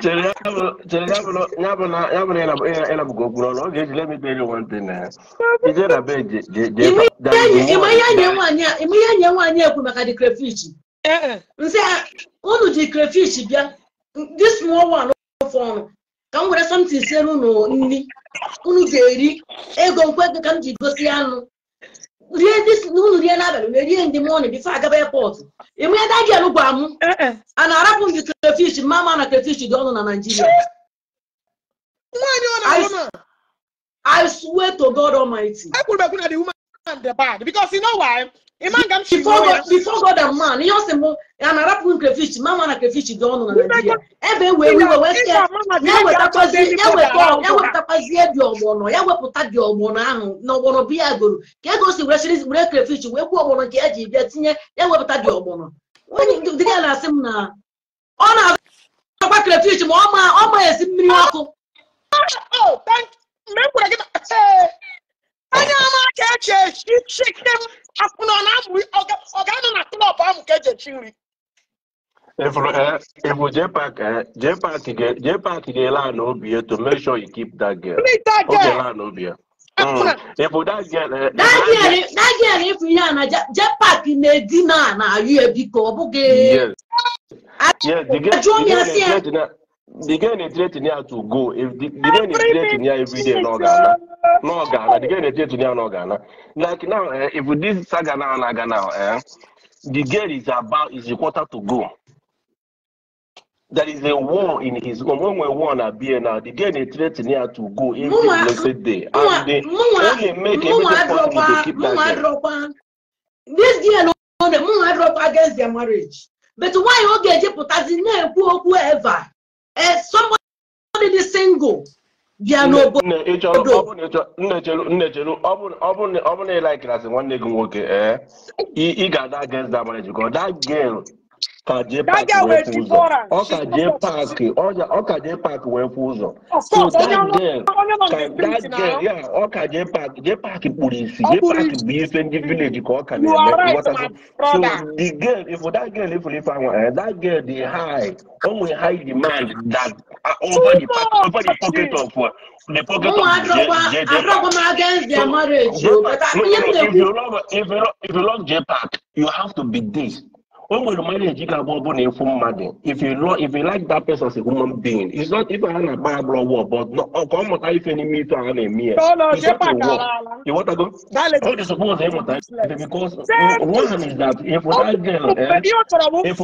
Chere ya bụ na ị na-abụ okwu n'ọnụ. Ogechi, let me tell you one thing. Ije na be
Ịma ihe nye nwaanyị ekwu maka the crayfish. Nsị unu ji crayfish bịa this small one ofe ọnụ ka m were something siere unu nri unu ga-eri ego nkwa ka m ji gosi anụ rie this unu rie n'abalị unu erie ndị morning before agaba airport. Ịma ihe that girl gwa m a na-arapụ m the crayfish mama na crayfish dị ọnụ na Nigeria. I swear to God Almighty.
I put back the woman the bad because you know why?
Before God and man, you say mo and arapụ crayfish mama na crayfish dị ọnụ na Nigeria. Ebe wee iwe wee sị ya wepụtakwazie dị ọgbọnọ ya wepụta dị ọgbọnọ ahụ na ọgbọnọ biya goro ka ego si were siri were crayfish wee gbuo ọgbọnọ nke ya ji bịa tinye ya wepụta dị ọgbọnọ. Onye dịga na-asị m na ọ na-azụtakwa crayfish ma ọ ma esi mmiri ọkụ.
Oh, thank you. Onye ọma ka eji eshi chicken akwụna na amụ ọ ga-anọ na klọb ahụ ka eji echi nri.
If J-Park ga-ele ana obi ya to make sure you keep that girl.
That girl.
Ana obi ya. If that girl,
that girl if ya na J-Park na-edina na ayụ ya biko ọ bụghị.
Yes. Yes, the girl. The girl is threatening her to go. If the girl is threatening her every day, no Ghana. No Ghana. The girl is threatening her, no Ghana. Like now, if this saga now, now, the girl is about is a quarter to go. There is a war in his home. When we war na beer now, the girl is threatening her to go every blessed day. And they only make everything possible to keep that girl.
This girl, drop against their marriage. But why Ogechi pụtazi na-ekwu okwu ever? Somebody is single. Ọ
bụ na like nwanne gị nwoke ị ga-ada against that marriage because that girl ka J-Park wee kwụ ụzọ. Ọ ka J-Park wee kwụ ụzọ. So that girl yeah, ọ ka J-Park kpuru isi. J-Park bụ ife ndị village ka ọ ka na-eme. So the girl, if that girl if ahụ, that girl dị high, only high demand that over the pocket of the pocket of
J-Park.
If you love J-Park, you have to be this. If you like that person as a human being, it's not even a bad war, but no, come on, if any me to an me. It's not a war. You want to go? Oh, the suppose they want because one is that if that girl, if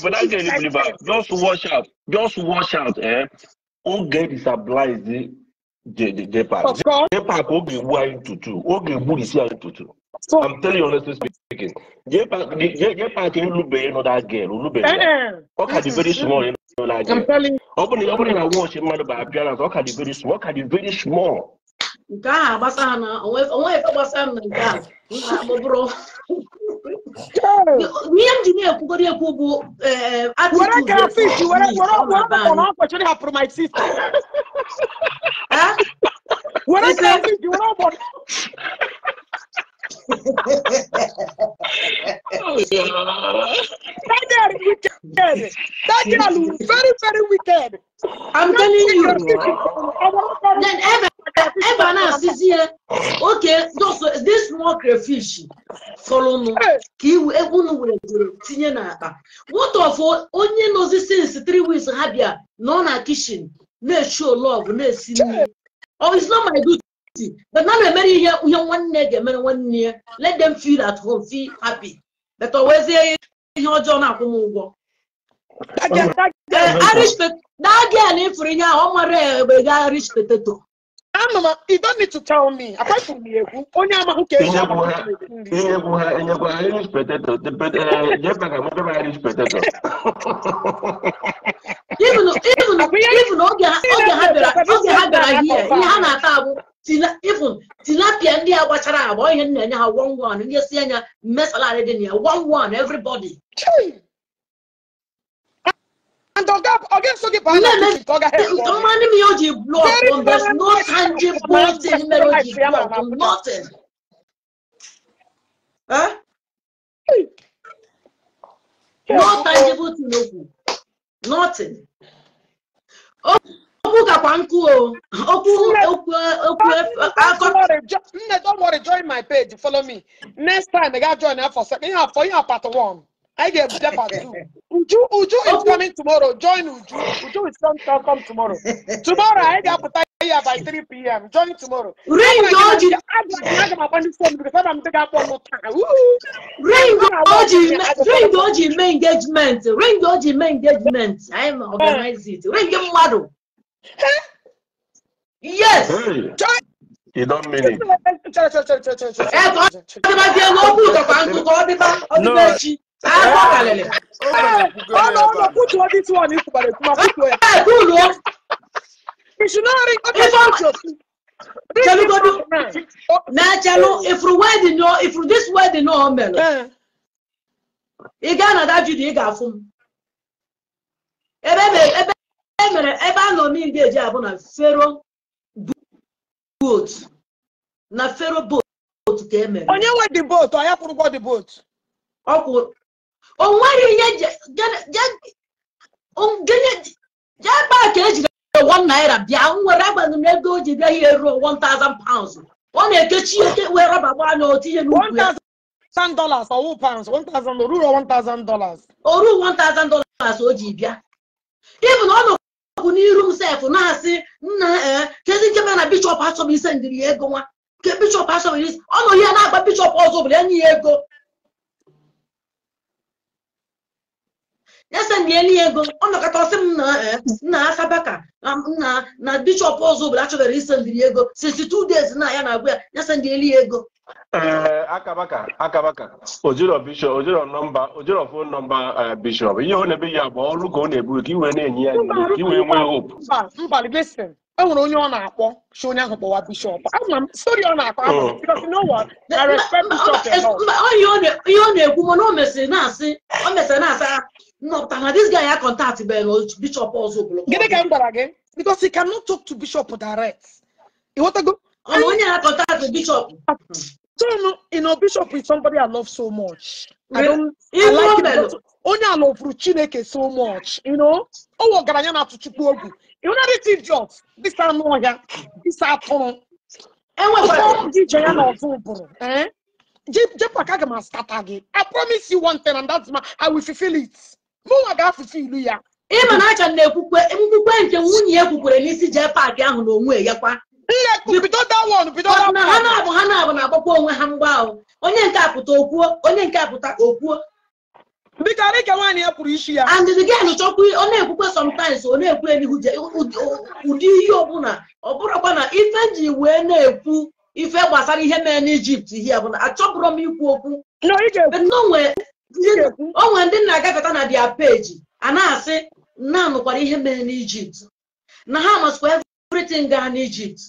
that girl, just watch out, All girl is obliged J-Park. J-Park will be 1 to 2. Okay, 2. I'm telling you honestly speaking, J-Park you know that girl, okay, very small, you know that girl.
I'm telling you.
Open and watch him by appearance. Okay, very small, okay, very small.
Nke a gbasara na onwe ife gbasara m na nke a bụrụ ihe m ji na-ekwugoro ekwu bụ
attitude. Were crayfish, were That girl is wicked. That girl is very, very wicked.
I'm telling you. Then Eva na asịzi ya, okay, just this small crayfish follow ka unu were tinye n'akpa. What of onye nọzi since 3 weeks ha bịa nọ na kitchen na-eshow love na-esi nri. Oh, it's not my duty. But na na-emere ihe nwanne ga-emere nwanne ya. Let them feel at home, feel happy. But always ihe ọjọọ na-akwụ m ụgwọ. That girl ifuru ihe ahụ, ọ mara ebe ga Irish potato.
You don't need to tell me. Apart from me, onye amaghị ka esi
Enyekwa Irish potato. Irish potato.
Even oge ha bịara here, ihe ha na-ata abụ even tilapia ndị a gbachara agba, ihe na-enye ha 1-1, ndị si anya mme salad dị na ya 1-1 everybody.
And
there's no tangible thing, nothing. Huh? No tangible thing, nothing.
Don't worry, join my page, follow me. Next time I got join for second, for you part 1. I get part 2. Uju is coming tomorrow. Join Uju. Uju is come tomorrow. Tomorrow I got put here by 3 p.m. Join tomorrow.
Ring Oji engagement. Ring Oji engagement. I am organize it. Ring model. Yes.
Hey. You don't mean it.
No.
No, put this one. You should not
if this wedding no melo. Ị gaa na that video ị ga-afụ m. Ebe a nọ m engage abụ na Pharaoh boat. Na Pharaoh boat ka e mere.
Onye nwe the boat? Ọ ya kwụrụ ụgwọ the boat?
Ọ kwụrụ. O nwere ihe jee ka ejiri 1 naira bịa nwere agbanụ m ego o ji bịa ihe ruo £1,000. Ọ na-ekechi eke wee rọba gba anya o tinye n'ukwu ya.
$1,000 or pounds, $1,000 ruo $1,000.
O ruo $1,000 o ji bịa. Even ọ nọkwu n'iru m sef na-asị nna kezi nke mere na bishọp achọbụ ise ndịrị ya ego nwa. Nke bishọp achọbụ ise ọ nọ ihe na-agba bishọp ọzọ bụrụ ya nye ya ego. Ya send ego ọ nọkọta ọsị m na asabaka na bishọp ọzọ bụla achọbara isendịrị ego since 2 days na ya na-agwa ya ya sendịrị ego.
Akabaka ojiro bishọp ojiro nọmba ojiro phone nọmba bishọp ihe ọ na-ebe ya bụ ọrụ ka ọ na-ebu ka iwe na-enye ya ka iwe nwee hope.
Mba listen, e nwere onye ọ na-akpọ si onye ahụ kpọwa bishọp. Ama m story ọ na-akọ ahụ because you know what, I respect bishop a lot.
Ihe ọ na-ekwu mana o mesịrị na-asị no, this guy I contact Bishop also.
Gịnị ka m gwara gị? Because he cannot talk to Bishop direct. You want to go?
Onye I contact Bishop.
So you know, Bishop is somebody I love so much. I like him. Onye I love Chineke so much. You know? Oh, ọgaranya na-atụ Chukwu egwu. You know this idiot. This anụ ọhịa. This atụrụ. Enwekwara DJ ya na ọzọ ụbụrụ. Eh? Jepa aga m asata gị. I promise you one thing and that's my, I will fulfill it. Mụnwa ga-afụfe ilu ya.
Ịma na acha na-ekwukwe mkwukwe nke nwunye ya kwukwere n'isi jee paakị ahụ na onwe ya kwa.
Nne bido that one, bido that one.
Na ha na-abụ na-agbakwa onwe ha mgba ahụ. Onye nke apụta okwuo, onye nke apụta okwuo.
Biko arị ka nwaanyị ya kwuru isi ya.
And the girl chọkwa ọ na-ekwukwe sometimes ọ na-ekwu n'ihu ụdị ihe ọbụla ọ bụrụkwa na ife ji wee na-ekwu ife gbasara ihe mere n'Ijipt ihe bụ na achọbụrụ m ikwu okwu.
No, ị ga-ekwu.
O nwere ndị na-agafeta na their page a na-asị na nụkwara ihe mere n'Ijipt na ha masịkwa everything gaa n'Ijipt.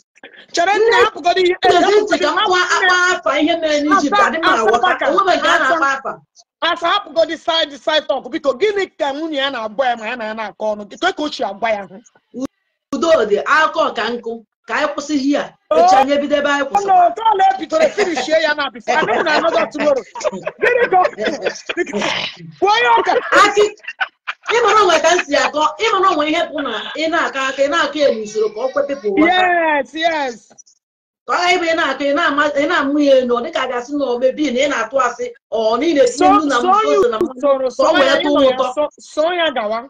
Chere nne hapụgodo ihe
ka mkpa akpa afa ihe mere n'Ijipt adị m aghọta onwebe nke a na-akpa afa.
Asa hapụgodo side talk biko gịnị ka nwunye ya na-agba ya ma ya na ya na-akọ ọnụ ka o si agwa ya hụ.
Udo dị akọ ka nkụ Ka anyị kwụsị here. Echi anyị ebido ebe anyị kwụsịrị.
No, don't let Peter finish here ya na before. I know na another tomorrow. Gịnị ka kwuo ya ọka?
Akị ịmara onwe ka m si akọ, ịmara onwe ihe bụ na ị na-akọ aka, ị na-akọ ya n'usoro ka ọ kwe people ghọta.
Yes, yes.
Ka ọ ghara ịbụ ị na-akọ, ị na-amụ ya elu, ọ dịka a ga-asị na ọ mebi na ị na-atụ asị, ọ na ị na-etinye nnu na ose na mmanụ ka ọ wee tụọ ụtọ.
So ya gawa.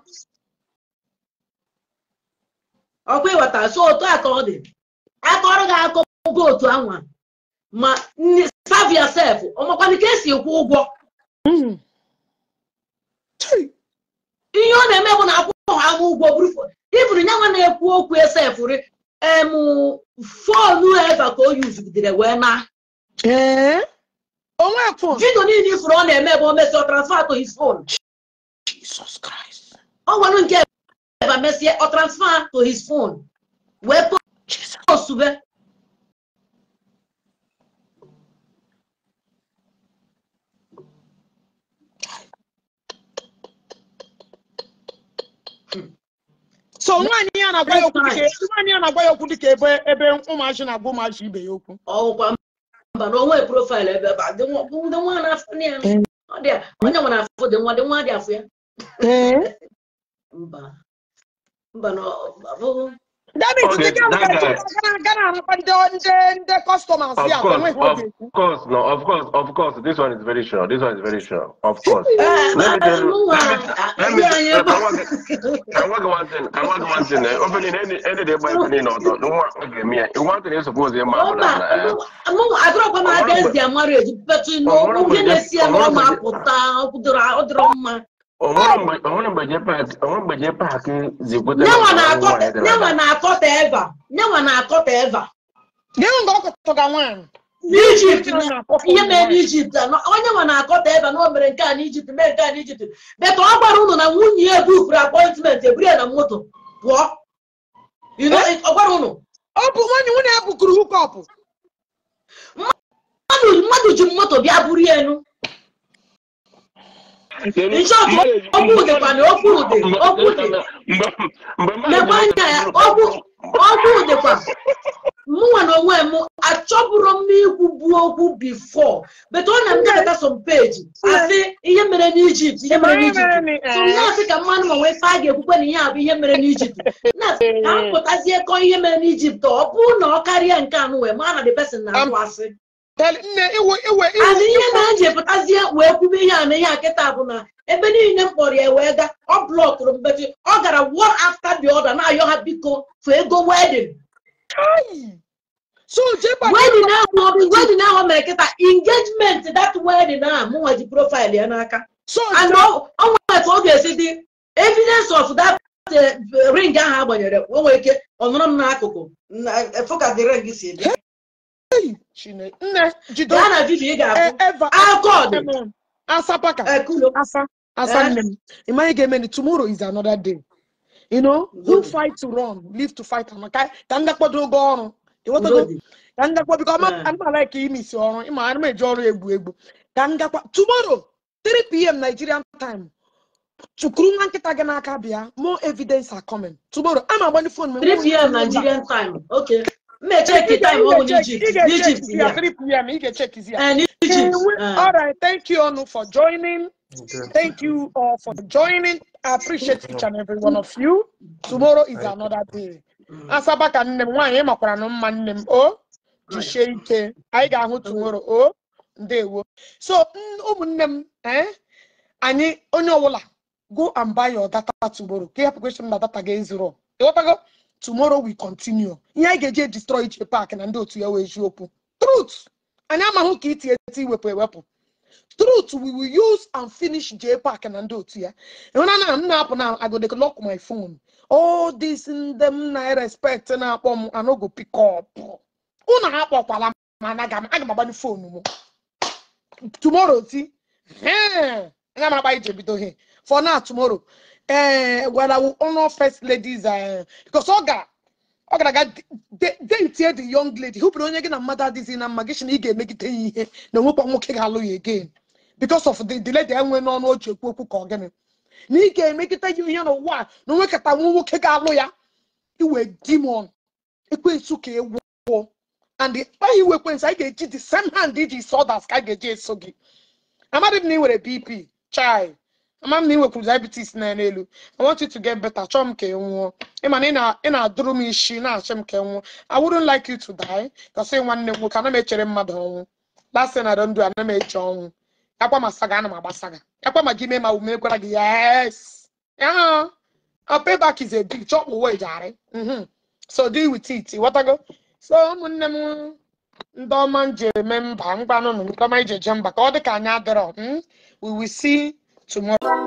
Ọkwa ịghọta, so otu a ka ọ dị. Akọrọ gị akọ bụ otu anwa ma serve yourself, ọmakwana ka esi kwụ ụgwọ. Ihe ọ na-eme bụ na akwụkwọ ha ama ụgwọ bụrụ iburu nyanwa na-ekwu okwu esefuri em fonu eva ka o yuzugidere wee na vidio niile ifuru ọ na-eme bụ o mesịa ọ transfer to his phone.
Jesus Christ.
Ọ gwara nke eva mesịa ọ transfer to his phone wee postube.
So nwaanyị ya na-agwa ya okwu dịka nwaanyị ya na-agwa ya okwu dịka ebe ebe ụmụazị na-agwa ụmụazị ibe ya okwu.
Ọkwa mba na onwe profaịlụ ebe ebe dị nwa na-afụ ya. Ọ dị onye nwe na-afụ dị nwa dị afụ ya. Mba mba na ọ
That means the girl gonna customers.
Of course, this one is very sure. This one is very sure. Of course. Let me tell you. I want one thing. Opening any day by opening or no one. Me, one thing is supposed to be.
I grew up against their marriage, but you know, we didn't see a mama put down. N'Egypt, ihe mere n'Egypt, onye nwa na-akọta eva na o mere nke a n'Egypt, mee nke a n'Egypt. Beta ọ gwara unu na nwunye ya ebufuru appointment eburu ya na moto pụọ. Ọ gwara unu.
Ọ bụ nwunye ya bukuru hookup.
Mmadụ ji moto bịa buru ya elu. Okwu dịkwa mụnwa na onwe m achọbụrụ m ikwu bụ okwu before, but ọ na m gata some page asị ihe mere n'Egypt, ihe mere n'Egypt. So m na-asị ka mmanụ ma nwee ife a ga-ekwukwe na ihe a bụ ihe mere n'Egypt. Na ka m pụtazie kọọ ihe mere n'Egypt, ọ bụrụ na ọ karịa nke anụ wee maa na the person na-atụ asị. And ihe na eji pụtazie wee kwube ihe a na ihe a kịta bụ na ebe niile m kpọrọ ya wee gaa, ọ blọkụrụ m, but ọ gara one after the other na-ayọ ha biko for ego wedding.
So
wedding ahụ mere kịta engagement, that wedding ahụ mụnwa ji profile ya n'aka. And ọ nwere ka ọ ga-esi dị evidence of that ring ahụ agbanyere, o nwere ike ọ nọrọ m n'akụkụ focus the ring si dị.
Nne jido
na video ị ga-afụ akọd
asapaka asa asa nne m ịmaghị ga-eme ni tomorrow is another day. You know, who fight to run live to fight. Ka m gakpọdo oge ọrụ ịghọtago, ka m gakwa biko ama like imisi ọrụ ịma ana m eji ọrụ egwu egwu. Ka m gakwa tomorrow 3 p.m. Nigerian time. Chukuru nwa nkịta gị n'aka bịa, more evidence are coming tomorrow. Ama agbanye phone m
3 p.m. Nigerian time. Okay. Check the time on Egypt. Egypt, yeah.
3 p.m. You can check it.
And Egypt.
All right. Thank you all for joining. Thank you all for joining. I appreciate each and every one of you. Tomorrow is another day. Asabaka nnem nwaanyị makwara na mma nne m o jisie ike. Anyị ga-ahụ tomorrow o ndewo. So ụmụnne m anyị onye ọbụla go and buy your data tomorrow. Ka hapụ question na data ga-ezuru. Ịghọtago? Tomorrow we continue. Ihe anyị ga-eji destroy J Park na ndị otu ya wee eziokwu. Truth. Anyị amaghị ka iti eti wepụ ewepụ. Truth we will use and finish J Park na ndị otu ya. Ịhụna na m na-apụ na I go dey lock my phone. All this ndị m na respect na-akpọ m I no go pick up. Unu akpọkwala m anaghị m aga m agbanye phone m. Tomorrow ti. Aga m akpa ije bido he. For now tomorrow. Well, I will honor first ladies because Oga date the young lady who put on again and mother this in a magician. He gave make it no again because of the delay. They went on again. Nige make it you know what? No look at a lawyer. You were demon. Ekwensu ka ewuo. And the iwe ekwensu anyị ga-eji the same hand iji sawdust ka a ga-eji eso gị. Amadị m na ị nwere BP, chai. Ama m na ị nwekwuru diabetes na n'elu. I want you to get better. Chọọ m ka ị nwụọ. Ị ma na ị na-adụrụ m isi na-achọ m ka ị nwụọ. I wouldn't like you to die. Kasi nwanne m nwoke, ana m echere mmadụ ọnwụ. Last thing I don't do, ana m eche ọnwụ. Akwa ma saga, ana m agba saga. Akwa ma gị mee ma ume gwara gị, yes. Yeah. A payback is a big chop away, jare. So deal with it. Ịghọtago? So ụmụnne m ndị ọma m ji eme mba ngwanụ nụ ndị ọma iji eje mba ka ọ dị ka anyị adịrọ. We will see tomorrow.